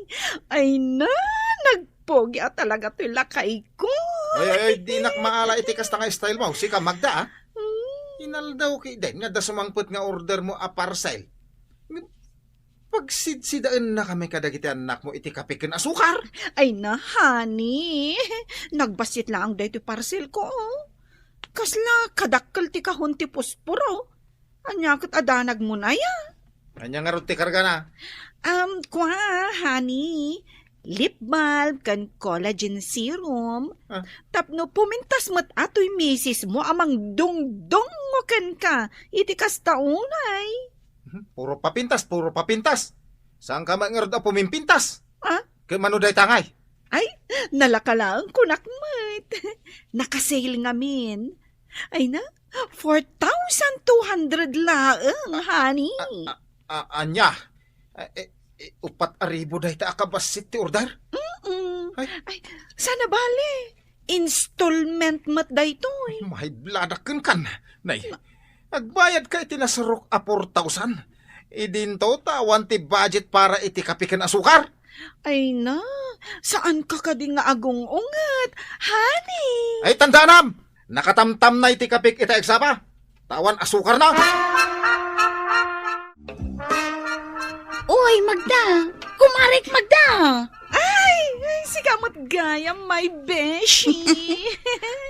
ay na, nagpogi a talaga toy lakay ko. Ay, ay, ay, dinak maala iti kasta nga style mo. Sika, Magda, ah. Hmm. Inaldaw ki den nga adda sumangpet nga order mo a parcel. Pagsidsidaennakami kadagiti annakmo iti kape ken asukar. Ay na, honey. Nagbassit laeng daytoy parcel ko, oh. Kasla kadakkel ti kahon ti posporo. Ania ket a danagmon aya? Ania ngarud ti kargana? Um, kua, honey. Lip balm ken collagen serum. Ah. Tapno pumintas met a toy misismo a mangdungdungngo kenka iti kasta unay. Mhm. Puro papintas, puro papintas. Saanka met ngarud a pumimpintas? Ah? Ket mano dayta ngay? Ay, nalaka laeng kunak met. Naka-sale ngamin. Ay na, four thousand two hundred laeng, honey. A, a, a, ania? A, e, e, upat a ribu dayta a kabassit ti order? Mm-mm. Ay. Ay, sana bale. Installment met daytoy. Maibladak kenkan. Nay, agbayadka iti nasurok a four thousand. Idinto ta awan ti budget para iti kape ken asukar. Ay na, saanka kadi nga agung-unget, honey? Ay, tandaanam! Nakatamtamnay ti kapek ita eksapa. Ta awan asukarna. Uy, Magda! Kumarek, Magda! Ay, ay, sika met gayam, my beshi.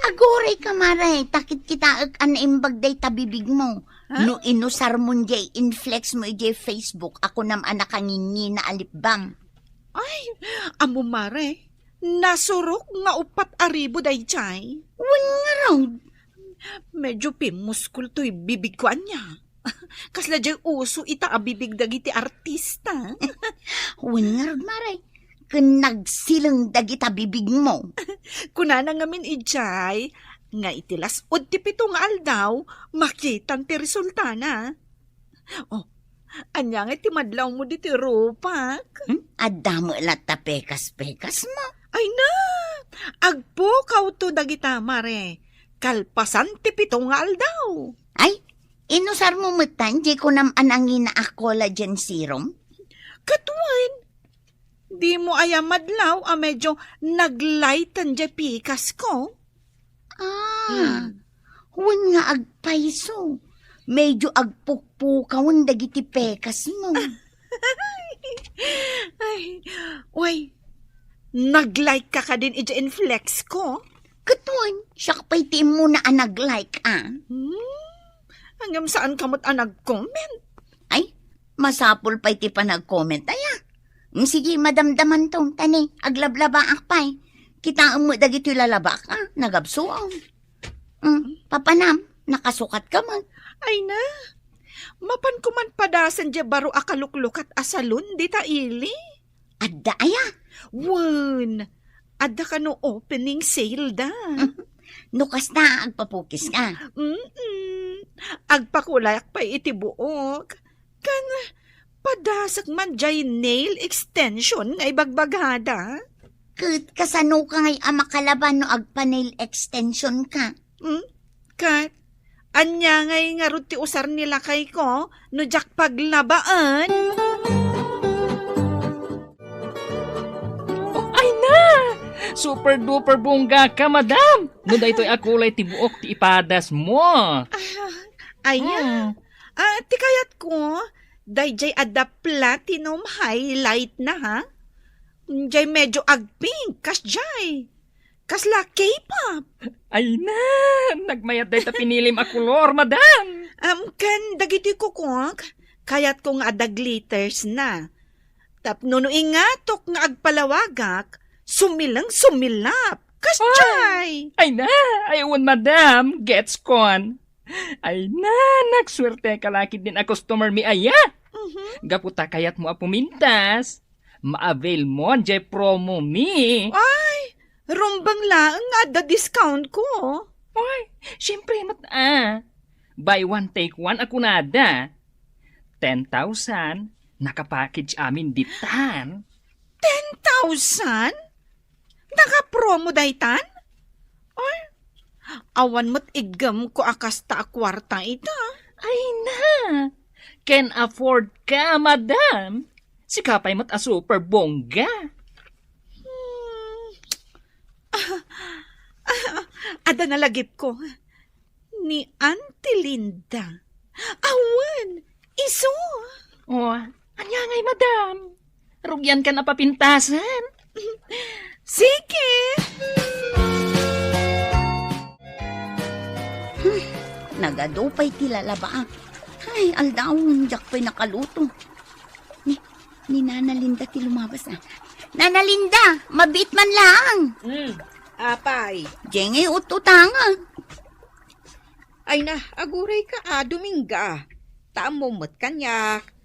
Aguray ka, mare, ta kitkitaek a naimbag dayta bibigmo. Ha? No inusarmon jay inflex mo idiay Facebook, a kunam a nakangingina a lip balm. Ay, ammo, mare, nasurok nga upat a ribu dayjay. Wen ngarud. Medyo pimuskol toy bibigko ania. Kasla jay uso ita a bibig dagiti artista. Wen ngarud, mare, ken nagsileng dagita bibigmo. Kunana ngamin idiay, nga iti las-ud ti pito nga aldaw, makitan ti resultana. Oh, ania ngay ti madlawmo ditoy rupak? Hmm? Adda met latta pekas-pekasmo. Ay na! Agpukawto dagita, mare. Kalpasan ti pito nga aldaw. Ay, Inusarmo metten diay kunam a nangina a collagen serum? Ket wen, dimo aya madlaw a medyo naglighten diay pekasko? Ah, Hmm. wen nga agpayso. Medyo agpukpukawen dagiti pekasmo. Ay, way, nag-like ka kadin iti inflex ko? Ket wen, siak pay ti immuna a nag-like, a. Hmm, ngem saan ka met a nag-comment? Ay, masapul pay ti panag-comment, aya. Mm, sige, madamdamanto, tani, aglablabaak pay. Kitaem met dagitoy lalabaak, a, nagabsuon. Mm, papanam, nakasukat ka met. Ay na, mapan ko man padasen diay baro a kaluklukat a salon dita ili. Adda aya? Wen, adda kano opening sale da. No kasta, agpapukis ka. Mm-mm. Agpakulayak pay iti buok. Kan, padasek man diay nail extension nga ibagbagada. Ket kasano ka ngay a makalaba no agpa-nail extension ka? Hmm? Ket, ania ngay ngarud ti usar ni lakayko no diak paglabaen? Ay na! Super duper bongga ka, madam! No daytoy a kulay ti buok ti ipadasmo. Ah, aya. Hmm. Ah, ti kayatko, daydiay adda platinum highlight na, ha? Diay medyo agpink, kasdiay. Kasla K-pop. Ay na, nagmayat dayta pinilim a kolor, madam. Am, ken dagiti kukuak, kayatko nga adda glitters na. Tapno no ingatok nga agpalawagak, sumileng sumilap. Kasdiay. Ay na, ay wen, madam, gets kon. Ay na, nagsuerte ka la ketdin a customer mi aya. Mhm. Gapu ta kayatmo a pumintas, ma-avail mo diay promo mi. Ay, rumbeng laeng nga adda discount ko. Ay, siyempre met a. Buy one, take one a kunada. Ten thousand, naka-package amin ditan. Ten thousand? Naka-promo daytan? Ay, awan met iggemko a kasta a kuarta ita. Ay na! Can afford ka, madam. Sika pay met a super bongga. Hmm. Adda nalagipko. Ni Auntie Linda. Awan, isu. Oh, ania ngay, madam? Rugian ka na papintasan? Sige. Hmm, nagadu pay ti lalabaak. Ay, aldaw, diak pay nakaluto. Ni, ni Nana Linda ti lumabas, a. Nana Linda, mabiit man laeng. Hmm, apay? Diay ngay ut-utangan. Ay na, aguray ka, a, Dominga. Ta ammom met kaniak.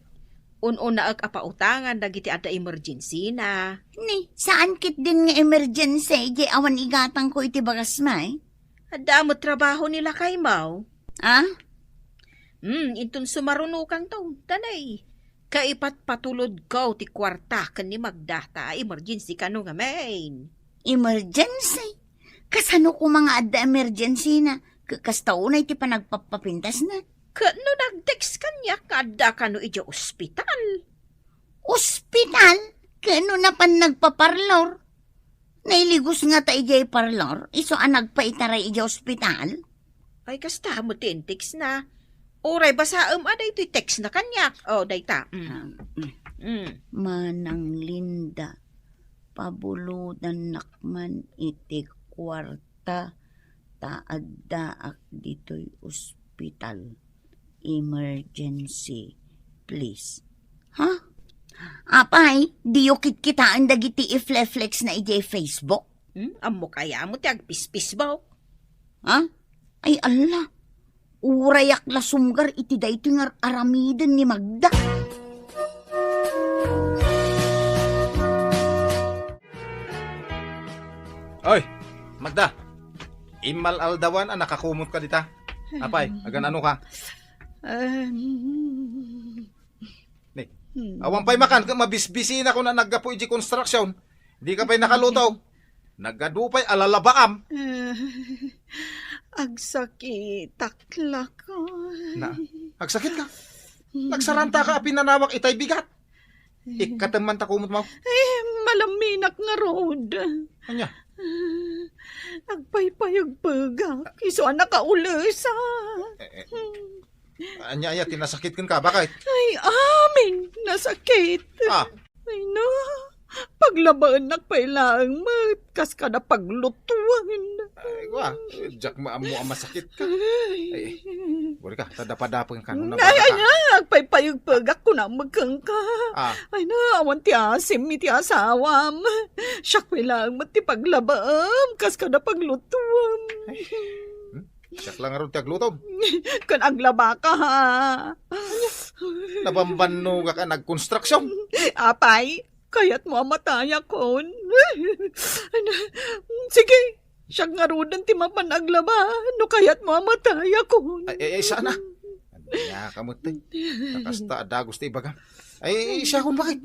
Un-unaek a pautangan dagiti adda emergency na. Ni, saan ketdin nga emergency, diay awan igatangko iti bagasmo, e? Adda met trabaho ni lakaymo. A? Hmm, inton sumarunokanto, danay. Kaipatpatulodko ti kuarta ken ni Magda ta emergency kano ngamin. Emergency? Kasano koma nga adda emergency na? Ka-, kasta unay ti panagpapapintas na. Ket no nag-text kaniak nga adda kano idiay ospital. Ospital? Ket no napan nagpaparlor? Nailigos ngata idiay parlor, isu a nagpaitaray idiay ospital? Ay, kasta met ti in-text na. Uray basaem a daytoy text na kaniak. O, dayta. Mm. Ah, mm. Mm. Manang Linda, pabulodannak man iti kuarta ta addaak ditoy ospital. Emergency, please. Ha? Apay, diyo kitkitaen dagiti ifleflex na idiay Facebook? Hmm? Ammok aya mo ti agpispisbaw? Ha? Ay, Allah. Urayak la sumgar iti daytoy nga aramiden ni Magda. Oy, Magda. Immal-aldawan a nakakumot ka dita. Apay, agan-ano ka? Um, Ni, hmm. Awan pay makan, ket mabisbisi na kuna naggapu iti construction. Di ka pay nakaluto. Nagadu pay a lalabaam. Eh, agsakitak lakay. Na, Agsakitka? Nagsaranta ka a pinanawak itay bigat. Ikkatem man ta kumot mo. Ay, malaminak ngarud. Ania? Agpaypayagpegak. Isu a nakaulesa. Eh, eh. Ania, aya ti nasakit kenka, bakit? Ay, amin, nasakit. Ah. Ay, na. Paglabaennak pay laeng met, kas kada paglutuan. Ay, wa, diak maammo a masakit ka. Ay. Ay, buri ka, ta dapadapeng ka, no. Ay, nabasa ay, ka. Ay, agpaypayagpegak, kunam kenka. Ah. Ay, na, awan ti asim, iti asawam. Siak pay laeng met ti paglabaem, kas kada paglutuam. Ay. Hmm? Siak lang ngarud ti aglutom. Ken aglabaka, ha? Nabambannogak a nagkonstruksyon. Apay, kayatmo a matayakon? Sige, siak ngaruden ti mapan aglaba, no kayatmo a matayakon. Ay, ay, ay, sana. Ania ka met, eh. Nakasta a dagus ti ibagam. Ay, ay, siakon, bakit?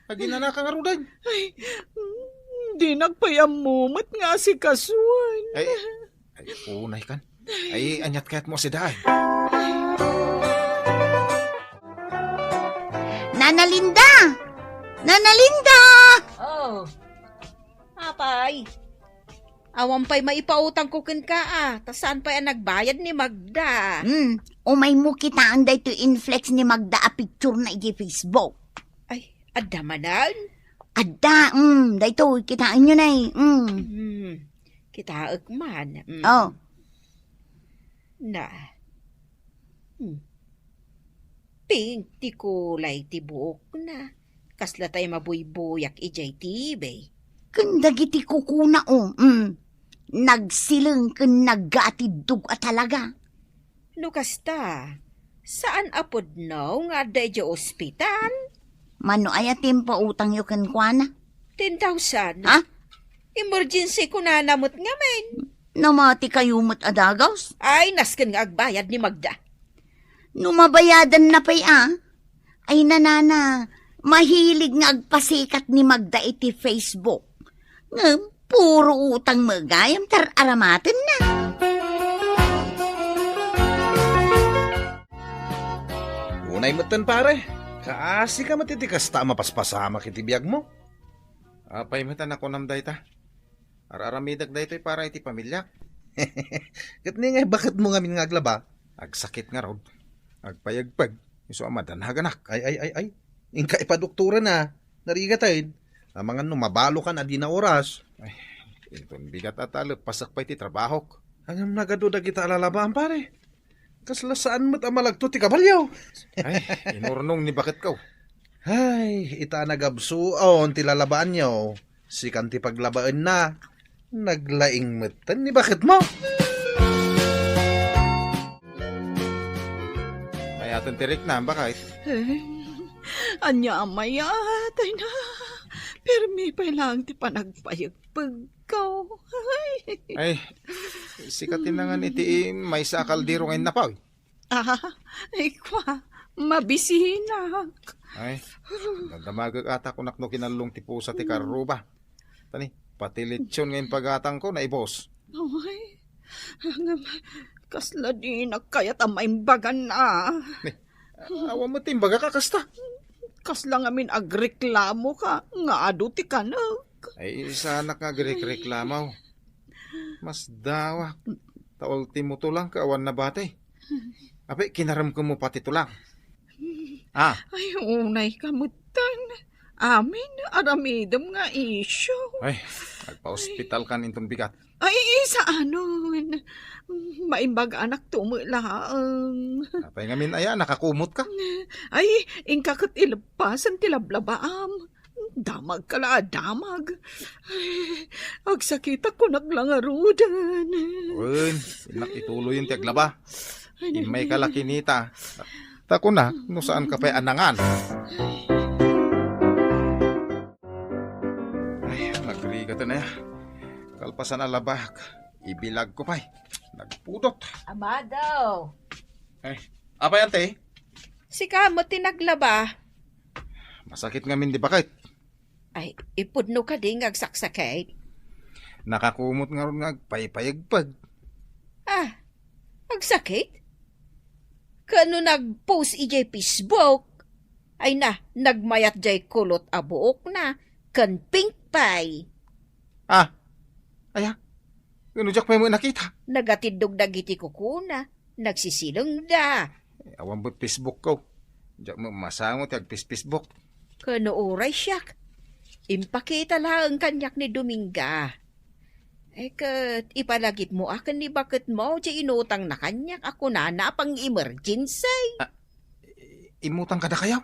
Aginanaka ngaruden. Ay, mm, dinak pay ammo met nga asikasuan. Ay, ay, unay kan. Ay, aniat kayat mo sidaay? Nana Linda! Nana Linda! Oh, apay? Awan pay maipautangko kenka, a, ta saan pay a nagbayad ni Magda. Hmm, umay mo kitaen daytoy inflex ni Magda a picture na iti Facebook. Ay, adda manen? Adda, mm, daytoy, kitaenyo nay, mm. Hmm, kitaek man. Mm. Oh. Na. Hmm. Pink ti kulay ti buokna. Kasla tay mabuybuyak idiay T V. Ken dagiti kukuna, oh, mm. Nagsileng ken naggaatiddog a talaga. No kasta, saan a pudno nga adda idiay ospital? Mano aya ti impautangyo kenkuana? Ten thousand. Ha? Emergency kunana met ngamin. Namati kayo met a dagus? Ay, nasken nga agbayad ni Magda. No mabayadanna pay a, ay nanana, mahilig nga agpasikat ni Magda iti Facebook. Ngem, puro utang met gayam ti ar-aramatenna. Unay metten, pare. Kaasi ka met iti kasta a mapaspasamak iti biagmo. Apay met a nakunam dayta? Ar-aramidek daytoy para iti pamiliak. Ket ni nga, baketmo ngamin nga aglaba? Agsakit ngarud. Agpayagpag. Isu a madanhaganak. Ay, ay, ay, ay. Inka ipadoktoren a. Narigaten. Amangan no mabalokan a dina oras. Ay, inton bigat a ta, leppasek pay ti trabahok. Ngem nagadu dagita a lalabaan, pare. Kasla saan met a malagto ti kabalio. Ay, inurnong ni baketko. Ay, ita a nagabsuon ti lalabaanyo. Sikan ti paglabaenna. Naglaing metten ni baketmo. Ay, aton ti riknam, bakit? Eh, ania a mayat, ay na. Permi pay lang ti panagpayagpag. Ikaw, ay. Ay, sika ti nangan iti maysa a kaldero nga innapaw. Ah, ikwa, mabisinak. Ay, nadamagek ata kunak no kinallong ti pusa ti karruba. Tani, pati lechon nga impagatangko, naibos. Ay, ngem, kasla dinak kayat a maimbagan a. Ni, awan met ti imbagak a kasta. Kasla ngamin agreklamoka nga adu ti kanek. Ay, saanak nga agrekreklamo. Masdawak. Ta ultimo tulang ka awan nabati. Apay, kinaremkemmo pati tulang. Ah. Ay, unay ka metten. Amin, aramidem nga isyu. Ay, agpa-ospital kan inton bigat. Ay, saanon. Maimbaganak tumo laeng. Apay ngamin aya, nakakumot ka? Ay, inka ket ileppasen ti lablabaam. Damag ka la a damag. Ay, agsakitak kunak la ngaruden. Wen, innak ituloyen ti aglaba. Ay, immay ka la kinita. Ta kunak, no saan ka pay a nangan. Ay, nagrigat na ya. Kalpasan a labak, ibilag ko pay. Nagpudot. Amado! Ay, apay, ante? Sika met ti naglaba. Masakit ngamin di bakit? Ay, ipudno kadi nga agsaksakit? Nakakumot ngarud nga agpaypayagpag. Ah, agsakit? Ken no nag-post idiay Facebook, ay na, nagmayat diay kulot a buokna, ken pink pay. Ah, aya, ken no diak pay met nakita. Nagatiddog dagiti kukuna, nagsisilengda. Eh, awan met Facebook ko. Diak met masango ti agpis-Facebook. Ken no uray siak, impakita laeng kaniak ni Dominga. Eh, ket ipalagipmo a ken ni baketmo ti inutangna kaniak a kunana a pang-emergency. Ah, i-, immutang kadakayo?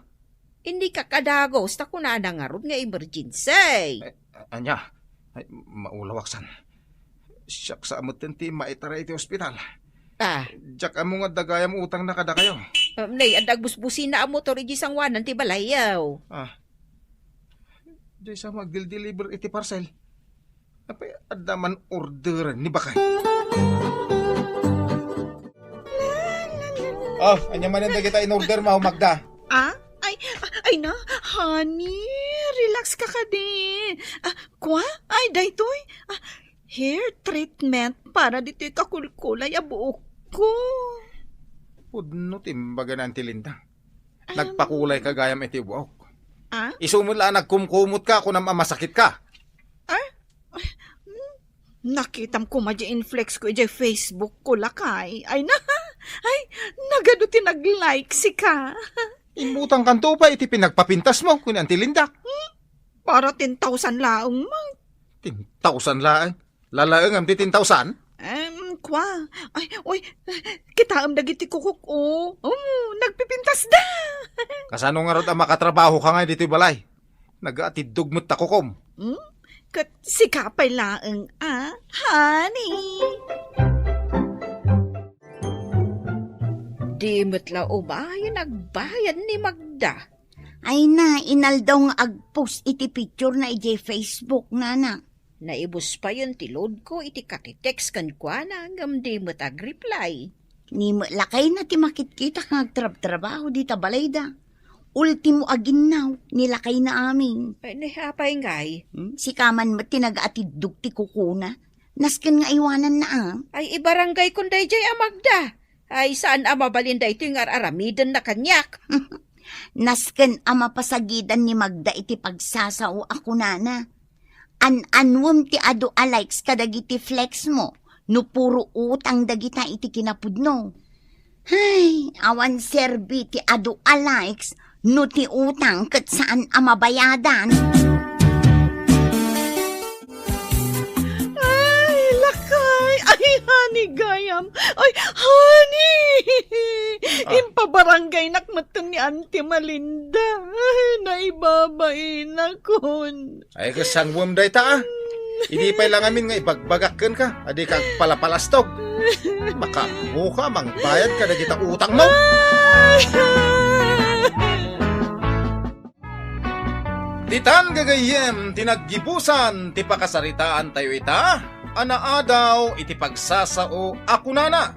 Innikak a dagus ta kunana ngarud nga emergency. Eh, ania? Ay, maulawak san. Siak sa metten ti maitaray iti ospital. Ah. Diak ammo nga adda gayam utangna kadakayo. Um, nay, adda agbusbusina a motor iti sangoanan ti balayyo. Ah. Diay sa mo agdildeliver iti parcel. Apay, adda man order ni bakay. Oh, ania manen dagita in order mo, Magda? Ah? Ay, ay na, honey, relax ka kadi. Ah, kua? Ay, daytoy. Ah, hair treatment para ditoy kakulkulay a buok ko. Pudno ti imbaga ni Auntie Linda. Nagpakulay ka gayam iti buok. Ah? Isu met la a nagkumkumot ka, kunam a masakit ka. Ah? Hmm? Nakitam koma di inflex ko idiay Facebook ko, lakay. Ay na, ay, nagadu ti nag-like sika. Immutang kanto pay iti pinagpapintas mo, kun Auntie Linda. Hmm? Para ten thousand laeng man. Ten thousand laeng? Lalaengem ti ten thousand? Em, kua. Ay, oy, kitaem dagiti kukuk, o. Um, nagpipintasda. Kasano ngarud a makatrabaho ka nga ditoy balay? Nagaatiddog met ta kukom. Hmm? Ket sika pay laeng, a, honey. Di met la umayen agbayad ni Magda. Ay na, inaldaw nga agpost iti picture na idiay Facebook, nana. Naibus payen ti load ko iti katitext kenkuana ngem di met agreply. Ni met lakayna ti makitkitak nga agtrabtrabaho dita balayda. Ultimo a ginnaw ni lakayna amin. Ay, ni apay ngay? Hmm? Sika man met ti nagaatiddog ti kukuna. Nasken nga aywananna, a. Ay, ibarangaykon daydiay a Magda. Ay, saan a mabalin daytoy nga ar-aramidenna kaniak. Nasken a mapasagidan ni Magda iti pagsasao a kunana. An-anuem ti adu a likes kadagiti flex mo no puro utang dagita iti kinapudno. Hay, awan serbi ti adu a likes no ti utang ket saan a mabayadan. Ay, lakay! Ay, honey, gayam! Ay, honey! Ah. Impabarangaynak metten ni Auntie Malinda. Ay, naibabainakon. Ay, kasangwem dayta, a. Idi pay la ngamin nga ibagbagak kenka, a dika agpalapalastog. Makaammo ka, mangbayad ka dagita utangmo. Ay! Ditan gagayyem ti naggibusan ti pakasaritaantayo ita a naadaw iti pagsasao a kunana,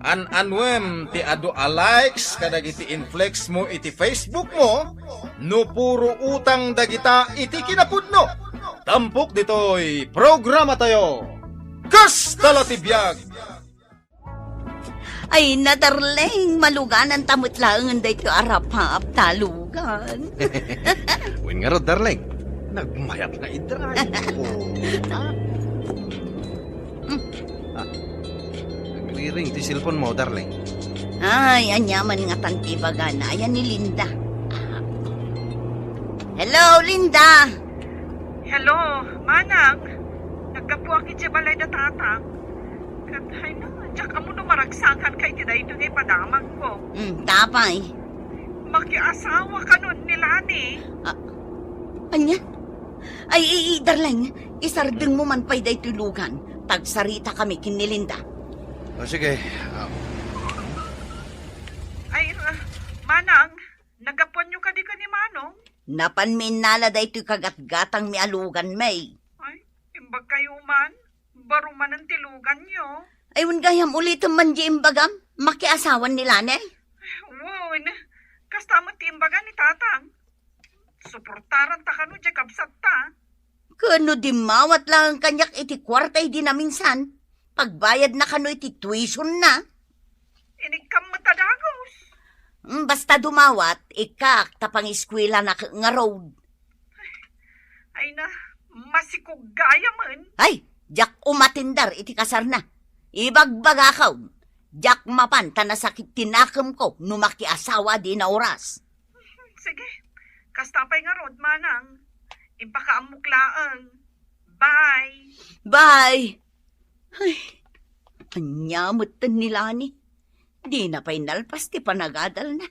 an-anuem ti adu a likes kadagiti inflex mo iti Facebook mo no puro utang dagita iti kinapudno. Tampok ditoy programatayo, Kasta la ti Biag! Ay na, darling, maluganan ta met laengen daytoy a rapap ta lugan. Wen ngarud, darling, nagmayat nga i-drive. Ah. Ah. Nagriring ti cellphone mo, darling. Ay, aniaman ngatan ti ibagana. Ayan ni Linda. Hello, Linda! Hello, Manang. Naggapuak idiay balay da Tatang. Ket, ay na, diak ammo no maragsakanka iti daytoy nga ipadamagko. Hmm, apay? Makiasawa kanon ni Lani. Ah, ania? Ay, i-, i-, darling, isardengmo man pay daytoy lugan. Tagsaritakami ken ni Linda. O, sige. Ah. Ay, ah, Manang, naggapuanyo kadi ken ni Manong? Napanmi innala daytoy kagatgatangmi a lugan, May. Ay, imbagkayo man. Baro manen ti luganyo. Ay, wen gayam, ulitem man di imbagam, makiasawan ni Lani? Wen, kasta met ti imbaga ni Tatang. Suportaranta kano diay kabsatta. Ken no dimmawat laeng kaniak iti kuarta idi naminsan, pagbayadna kano iti tuition na. Inikkam met a dagus. Mm, basta dumawat, ikkak ta pangiskuelanak ngarud. Ay na, masikog gayamen. Ay, diak umatindar iti kasarna. Ibagbagakon, diak mapan ta nasakit ti nakemko no makiasawa dina oras. Sige, kasta pay ngarud, manang. Impakaammok laeng. Bye. Bye. Ay, ania metten ni Lani? Dina pay nalpas ti panagadalna.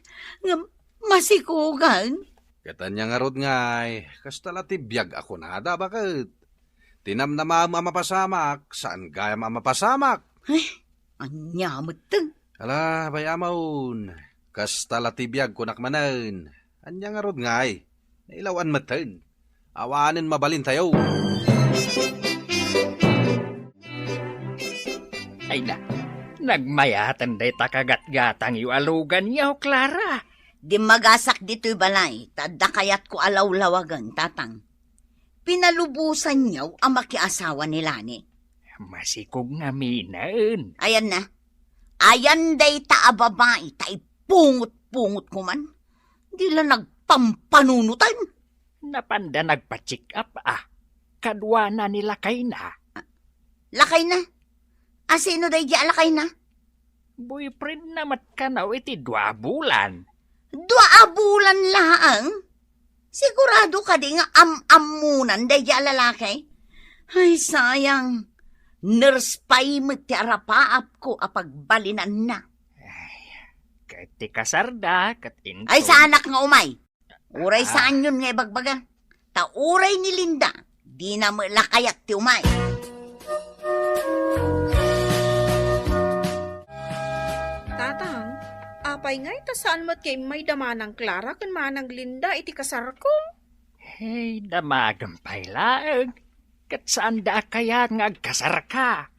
Ngem masikugan. Ket ania ngarud ngay, kasta la ti biag a kunada, baket? Ti namnamaem a mapasamak, saan gayam a mapasamak. Ay, ania metten? Ala, bay-amon. Kasta la ti biag kunak manen. Ania ngarud ngay? Nailawan metten. Awanen mabalintayo. Ay na, nagmayaten dayta kagatgatangyo a luganyo, Clara. Dimmagasak ditoy balay, ta adda kayatko a lawlawagen, tatang. Pinalubosanyo a makiasawa ni Lani. Masikog ngamin. Ayan na. Ayan dayta a babai, ta ipungot-pungot ko man. Di la nagpampanunotan. Napanda nagpa-check up, ah. Kaduana ni lakayna. Lakayna? Asino daydi a lakayna? Boyfriendna met kano iti dua a bulan. Dua a bulan laeng? Sigurado kadi nga am-ammonan daydi a lalaki? Ay, sayang. Nurse pay met ti arapaapko a pagbalinanna. Ay, ket ti kasarda, ket inton Ay, saanak nga umay. Uray Ah. saanyon nga ibagbaga. Ta uray ni Linda, dina met la kayat ti umay. Tatang, apay ngay ta saan met nga immay da Manang Clara ken Manang Linda iti kasarko? Hey, damagem pay laeng. Ket saanda a kayat nga agkasarka.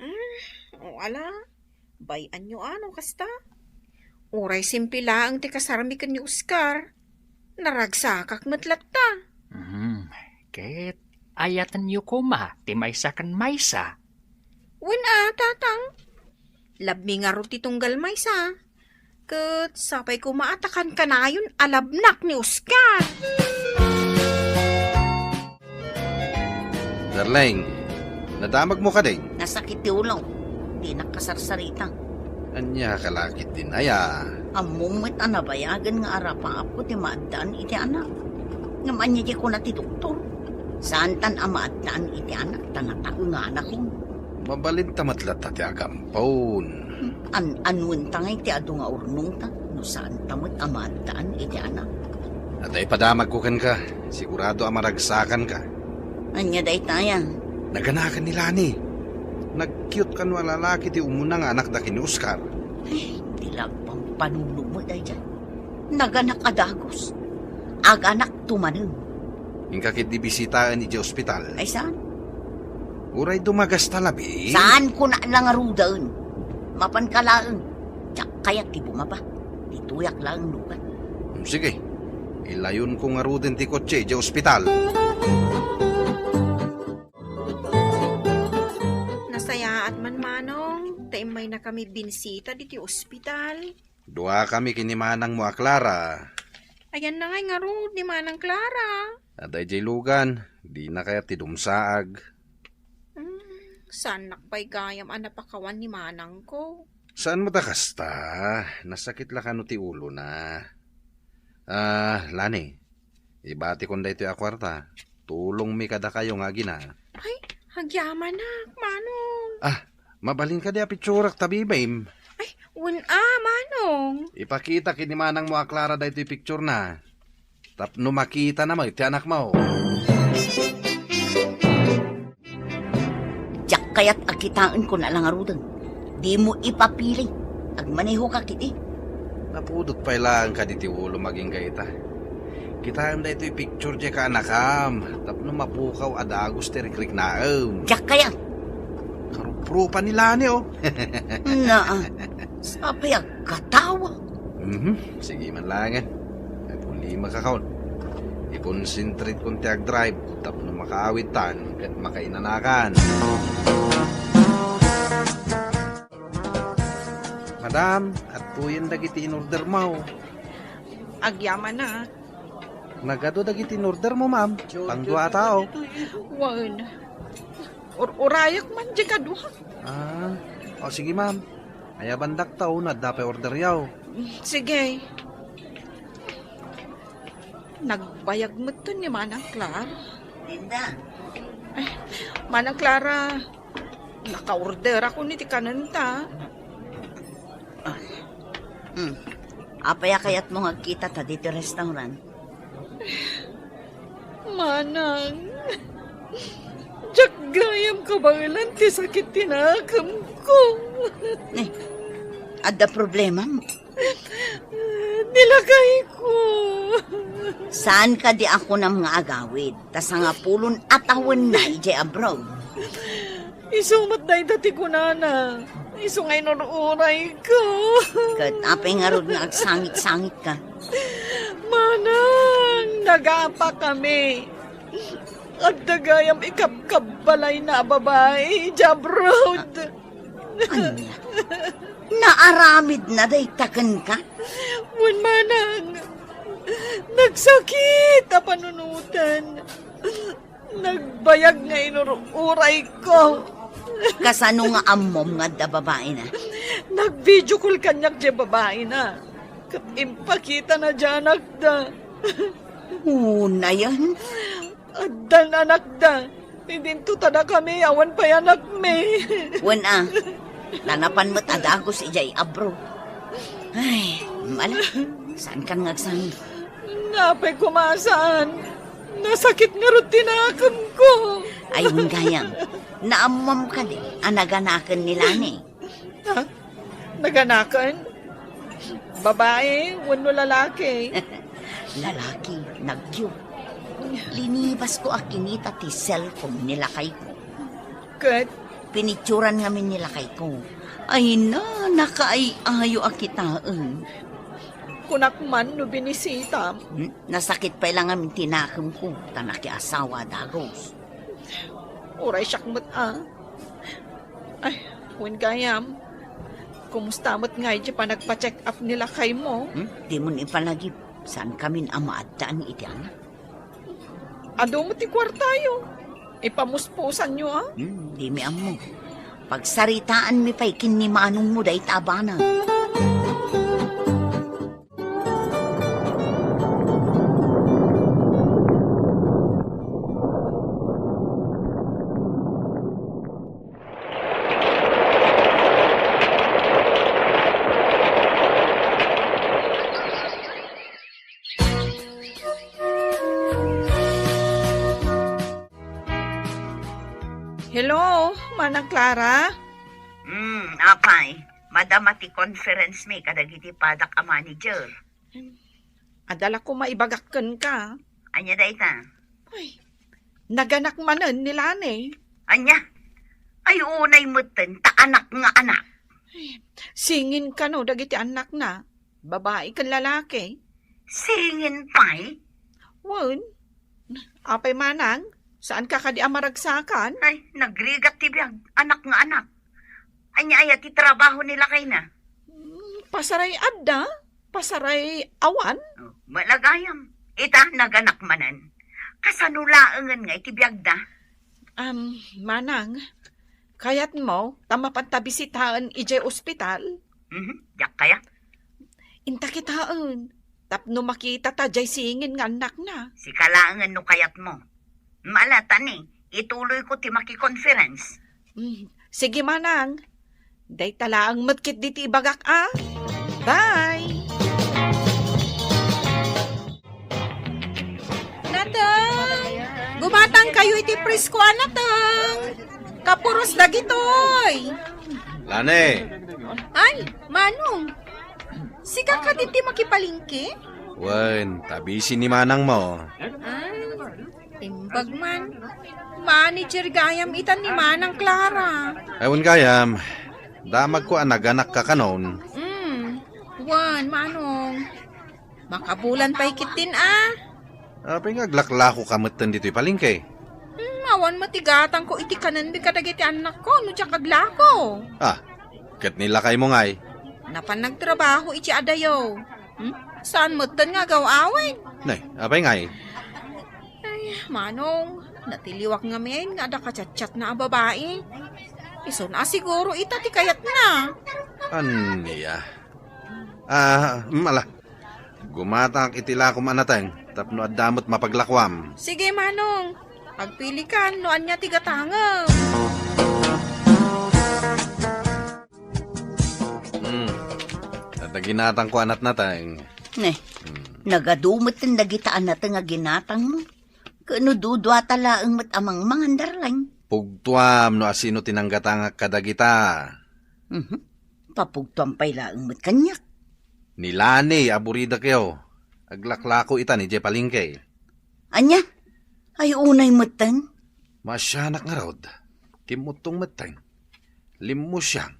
Mm, o ala, bay-anyo a no kasta. Uray simple laeng ti kasarmi ken ni Oscar, naragsakak met latta. Mhm. Ket ayatenyo koma ti maysa ken maysa. Wen a, tatang. Labmi ngarud ti tunggal maysa. Ket sapay koma a ta kankanayon a labnak ni Oscar. Darling, nadamagmo kadi? Nasakit ti ulok. Dinak kasarsarita. Ania ka la ketdin aya? Ammom met a nabayagen nga arapaapko ti maaddaan iti anak. Ngem ania ti kuna ti doktor? Saantan a maaddaan iti anak ta nataenganakon. Mabalinta met latta ti agampon. An-anuen ta ngay ti adu nga urnongta no saanta met a maaddaan iti anak. Adda ipadamagko kenka, sigurado a maragsakanka. Ania daytaya? Naganakan ni Lani. Nag-cute kano a lalaki ti umuna nga anakda ken ni Oscar. Ay, ti la agpampanuno met daydiay. Naganak a dagus. Aganakto manen. Inka ketdi bisitaen idiay ospital. Ay, saan? Uray dumagasta labi. Saanko la ngaruden. Mapanka laeng. Diak kayat ti bumaba. Ditoyak laeng lugan. Hmm, sige. Ilayonko ngaruden ti kotse idiay ospital. Nasayaat man, Manong, ta immaynakami binisita ditoy ospital. Duakami ken ni manangmo a Clara. Ayanna ngay ngarud ni Manang Clara? Adda idiay lugan, dina kayat ti dumsaag. Hmm, saannak pay gayam a napakawan ni manangko. Saan met a kasta, nasakit la kano ti ulona. Ah, Lani, ibatikon daytoy a kuarta. Tulongmi kadakayo nga agina. Ay, agyamanak, Manong. Ah, mabalin kadi a pitsurak ta bibim? Ay, wen a, Manong. Ipakita ken ni manangmo a Clara daytoy picture na. Tapno makitana met ti anakmo. Diak kayat a kitaenko la ngaruden. Dimo ipapili. Agmanehoka ketdi. Napudot pay laeng kadi ti ulom agingga ita. Kitaem daytoy picture diay kaanakam tapno mapukaw a dagus ti rikriknaem. Diak kayat. Karuprupan ni Lani, oh. Naa, sapay agkatawa. Mhm, sige man laengen. Ay, problema ka kaon. I-concentrate kon ti agdrive tapno makaawidtan ket makainanakan. Madam, at Uyen dagiti in-order mo. Agyamanak. Nagadu dagiti in-order mo, ma'am. Pangdua a tao. Wen. Ur-urayak man di kadua. Ah, o sige, ma'am. Ayabandak ta no adda pay order yaw. Sige. Nagbayag metten ni Manang Clara. Linda. Ay, Manang Clara, naka-orderakon iti kanenta. Hmm. Apay a kayatmo nga agkitata ditoy restaurant? Manang, diak gayam kabaelan ti sakit ti nakemko. Eh, adda problema? Ni lakayko. Saan kadi a kunam nga agawid? Ta sangapulon a tawenna idiay abroad. Isu met dayta ti kunana. Isu nga inur-urayko. Ket apay ngarud nga agsangit-sangitka? Manang, nagapakami. Adda gayam ikabkabbalayna a babai idiay abroad. Ania? Naaramidna dayta kenka? Wen, Manang. Nagsakit a panunoten. Nagbayag nga inur-urayko. Kasano nga ammom nga adda babaina? Nag-video call kaniak diay babaina. Ket impakitana diay anakda. Unayen? Addan anakda. Idinto ta dakami awan pay anakmi. Wen a, ta napan met a dagus idiay abroad. Ay, mala, saankan nga agsangit? Apay koma a saan? Nasakit ngarud ti nakemko. Ay, wen gayam, naammom kadi a naganaken ni Lani? Ha? Naganaken? Babae wenno lalaki? Lalaki, nagyo. Linibasko a kinita ti cellphone ni lakayko. Ket? Pinicturan ngamin ni lakayko. Ay na, nakaay-ayo a kitaen. Kunak man no binisitam. Hmm? Nasakit pay la ngamin ti nakemko, ta nakiasawa a dagus. Uray siak met a. Ay, wen gayam. Kumusta met ngay ti panagpa-check up ni lakaymo? Hmm? Dimon ipalagip. Saankamin a maaddaan iti anak. Adu met ti kuartayo. Ipamuspusanyo a? Hmm, dimi ammo. Pagsaritaanmi pay ken ni manongmo dayta a banag. Hello, Manang Clara? Hmm, apay, madama ti conference mi kadagiti padak a manager. Adda la koma ibagak kenka. Ania dayta? Ay, naganak manen ni Lani. Ania? Ay, unay metten, ta anak nga anak. Ay, singin kano dagiti annakna, babai ken lalaki. Singin pay? Wen. Apay manang, saanka kadi a maragsakan? Ay, nagrigat ti biag, anak nga anak. Ania aya ti trabaho ni lakayna? Hmm, pasaray adda, pasaray awan. Oh, malagayam. Ita, naganak manen. Kasano laengen nga iti biagda? Am, manang, kayatmo ta mapanta bisitaen idiay ospital? Mhm, diak kayat. Inta kitaen, tapno makitata diay singin nga annakna. Sika laengen no kayatmo. Mala ta ni, ituloyko ti makikonference. Mm, sige, manang. Dayta laeng met ketdi ti ibagak a. Bye! Nateng! Gumatangkayo iti presko a nateng! Kapuros dagitoy! Lani! Ay, Manong! Sika kadi ti makipalengke? Wen, ta busy ni manangmo. Ah, imbag man. Manager gayam ita ni Manang Clara. Ay, wen gayam. Damagko a naganakka kanon. Mm. Wen, Manong. Makabulan pay ketdin a. Apay nga aglaklakoka metten ditoy palengke? Hmm, awan met ti gatangko iti kanenmi kadagiti annakko no diak aglako. Ah, ket ni lakaymo ngay? Napan nagtrabaho iti adayo. Hmm? Saan metten nga agaw-awid? Nay, apay ngay? Ay, Manong, natiliwak ngamin nga adda kachatchatna a babai. Isun a siguro ita ti kayatna. Ania? Ah, mm, ala. Gumatangak iti lakom a nateng tapno adda met mapaglakuam. Sige, Manong. Agpilikan no ania ti gatangem. Hmm. Adda ginatangko a natnateng. Ne, hmm, nagadu met dagita a nateng a ginatangmo. Ket no duduata laeng met a mangmangan, darling. Pugtuam no asino ti nanggatangak kadagita. Mhm. Papugtuam pay laeng met kaniak. Ni Lani a buridakyo. Aglaklako itan idiay palengke. Ania? Ay, unay metten. Maasianak ngarud. Kimmuttong metten. Limmusiang.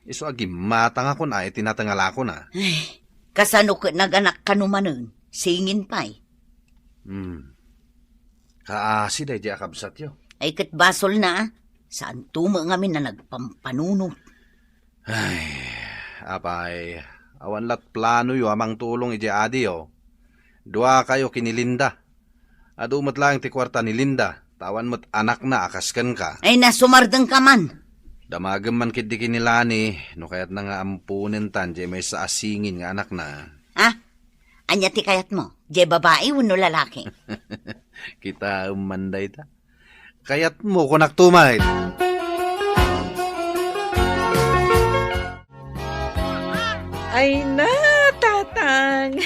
Isu a gimmatangakon a iti natengalakona. Ay, kasano ket naganak kano manen? Singin pay. Hmm. Kaasi daydi a kabsatyo. Ay, ket basolna, a. Saanto met ngamin a nagpampanunot. Ay, apay, awan lat planoyo a mangtulong idiay adiyo. Duakayo ken ni Linda. Adu met laeng ti kuarta ni Linda, ta awan met anakna a kas kenka. Ay, na, sumardengka man. Damagem man ketdi ken ni Lani, no kayatna nga amponentan diay maysa a singin nga anakna. Ha? Ania ti kayatmo? Diay babai wenno lalaki? Kitaem man dayta. Kayatmo, kunak tumay. Ay na, Tatang!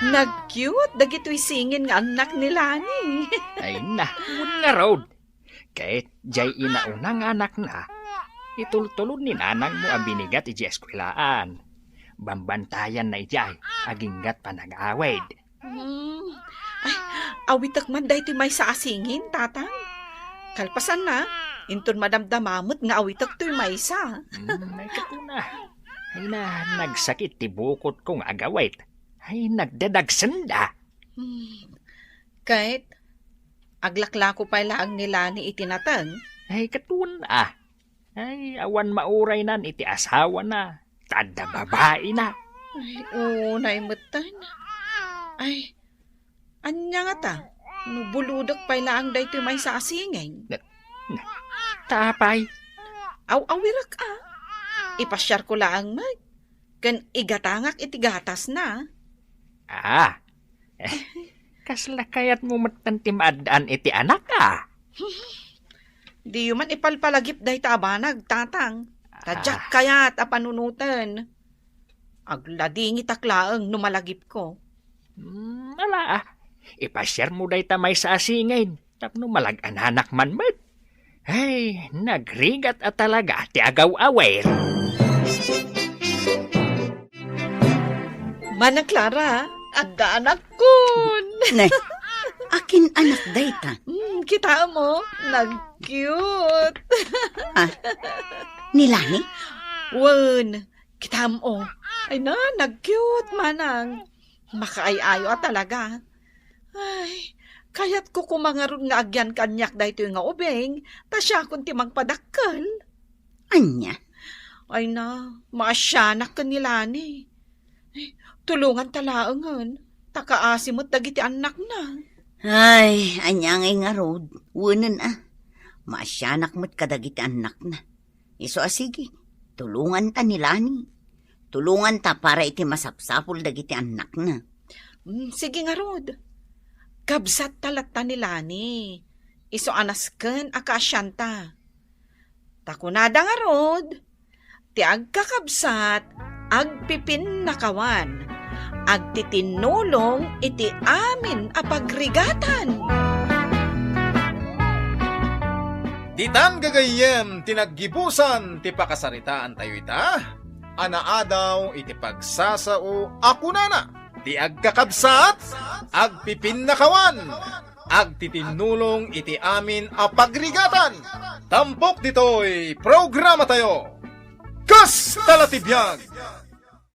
Nag-cute dagitoy singin nga annak ni Lani. Ay na, wen ngarud. Ket diay inauna nga anakna, itultulod ni nanangmo a binigat idiay eskuelaan. Bambantayanna idiay, aginggat panag-awid. Hmm. Ay, awitek man daytoy maysa a singin, Tatang. Kalpasanna, inton madamdama met nga awitek toy maysa. Hmm, ay, katuna. Ay na, nagsakit ti bukotko nga agawit. Ay, nagdadagsenda. Hmm. Ket, aglaklako pay laeng ni Lani iti nateng? Ay, katuna. Ay, awan mauraynan iti asawana, ta adda babaina. Ay, unay metten. Ay, ania ngata? No bulodek pay laeng daytoy maysa a singin. Na, na, ta apay? Aw-awirek a. Ipasiarko laeng met. Ken igatangak iti gatasna. Ah, kasla kayatmo metten ti maaddaan iti anak, a? Diyo man ipalpalagip dayta a banag, Tatang. Ta diak kayat a panunoten. Agladingitak laeng no malagipko. Hmm, ala, a. Ipasiarmo dayta maysa a singin tapno malag-ananak man met. Ay, nagrigat a talaga ti agaw-awir. Mana Clara, adda anakkon. Ne, akin anak dayta? Hmm, kitaem, o, nag-cute. Ah, ni Lani? Wen, kitaem, o. Ay na, nag-cute, manang. Makaay-ayo a talaga. Ay, kayatko koma ngarud nga agyan kaniak daytoy nga ubing, ta siakon ti mangpadakkel. Ania? Ay na, maasianak ken ni Lani. Ay, tulonganta laengen, ta kaasi met dagiti annakna. Ay, ania ngay ngarud, wenen a. Maasianak met kadagiti annakna. Isu a sige, tulonganta ni Lani. Tulonganta para iti masapsapul dagiti annakna. Mm, sige ngarud. Kabsatta latta ni Lani. Isu a nasken a kaasianta. Ta kunada ngarud, ti agkakabsat, agpipinnakawan, agtitinnulong iti amin a pagrigatan. Ditan gagayyem ti naggibusan ti pakasaritaantayo ita, a naadaw iti pagsasao a kunana, ti agkakabsat, agpipinnakawan, agtitinnulong iti amin a pagrigatan. Tampok ditoy programatayo, Kasta la ti biag!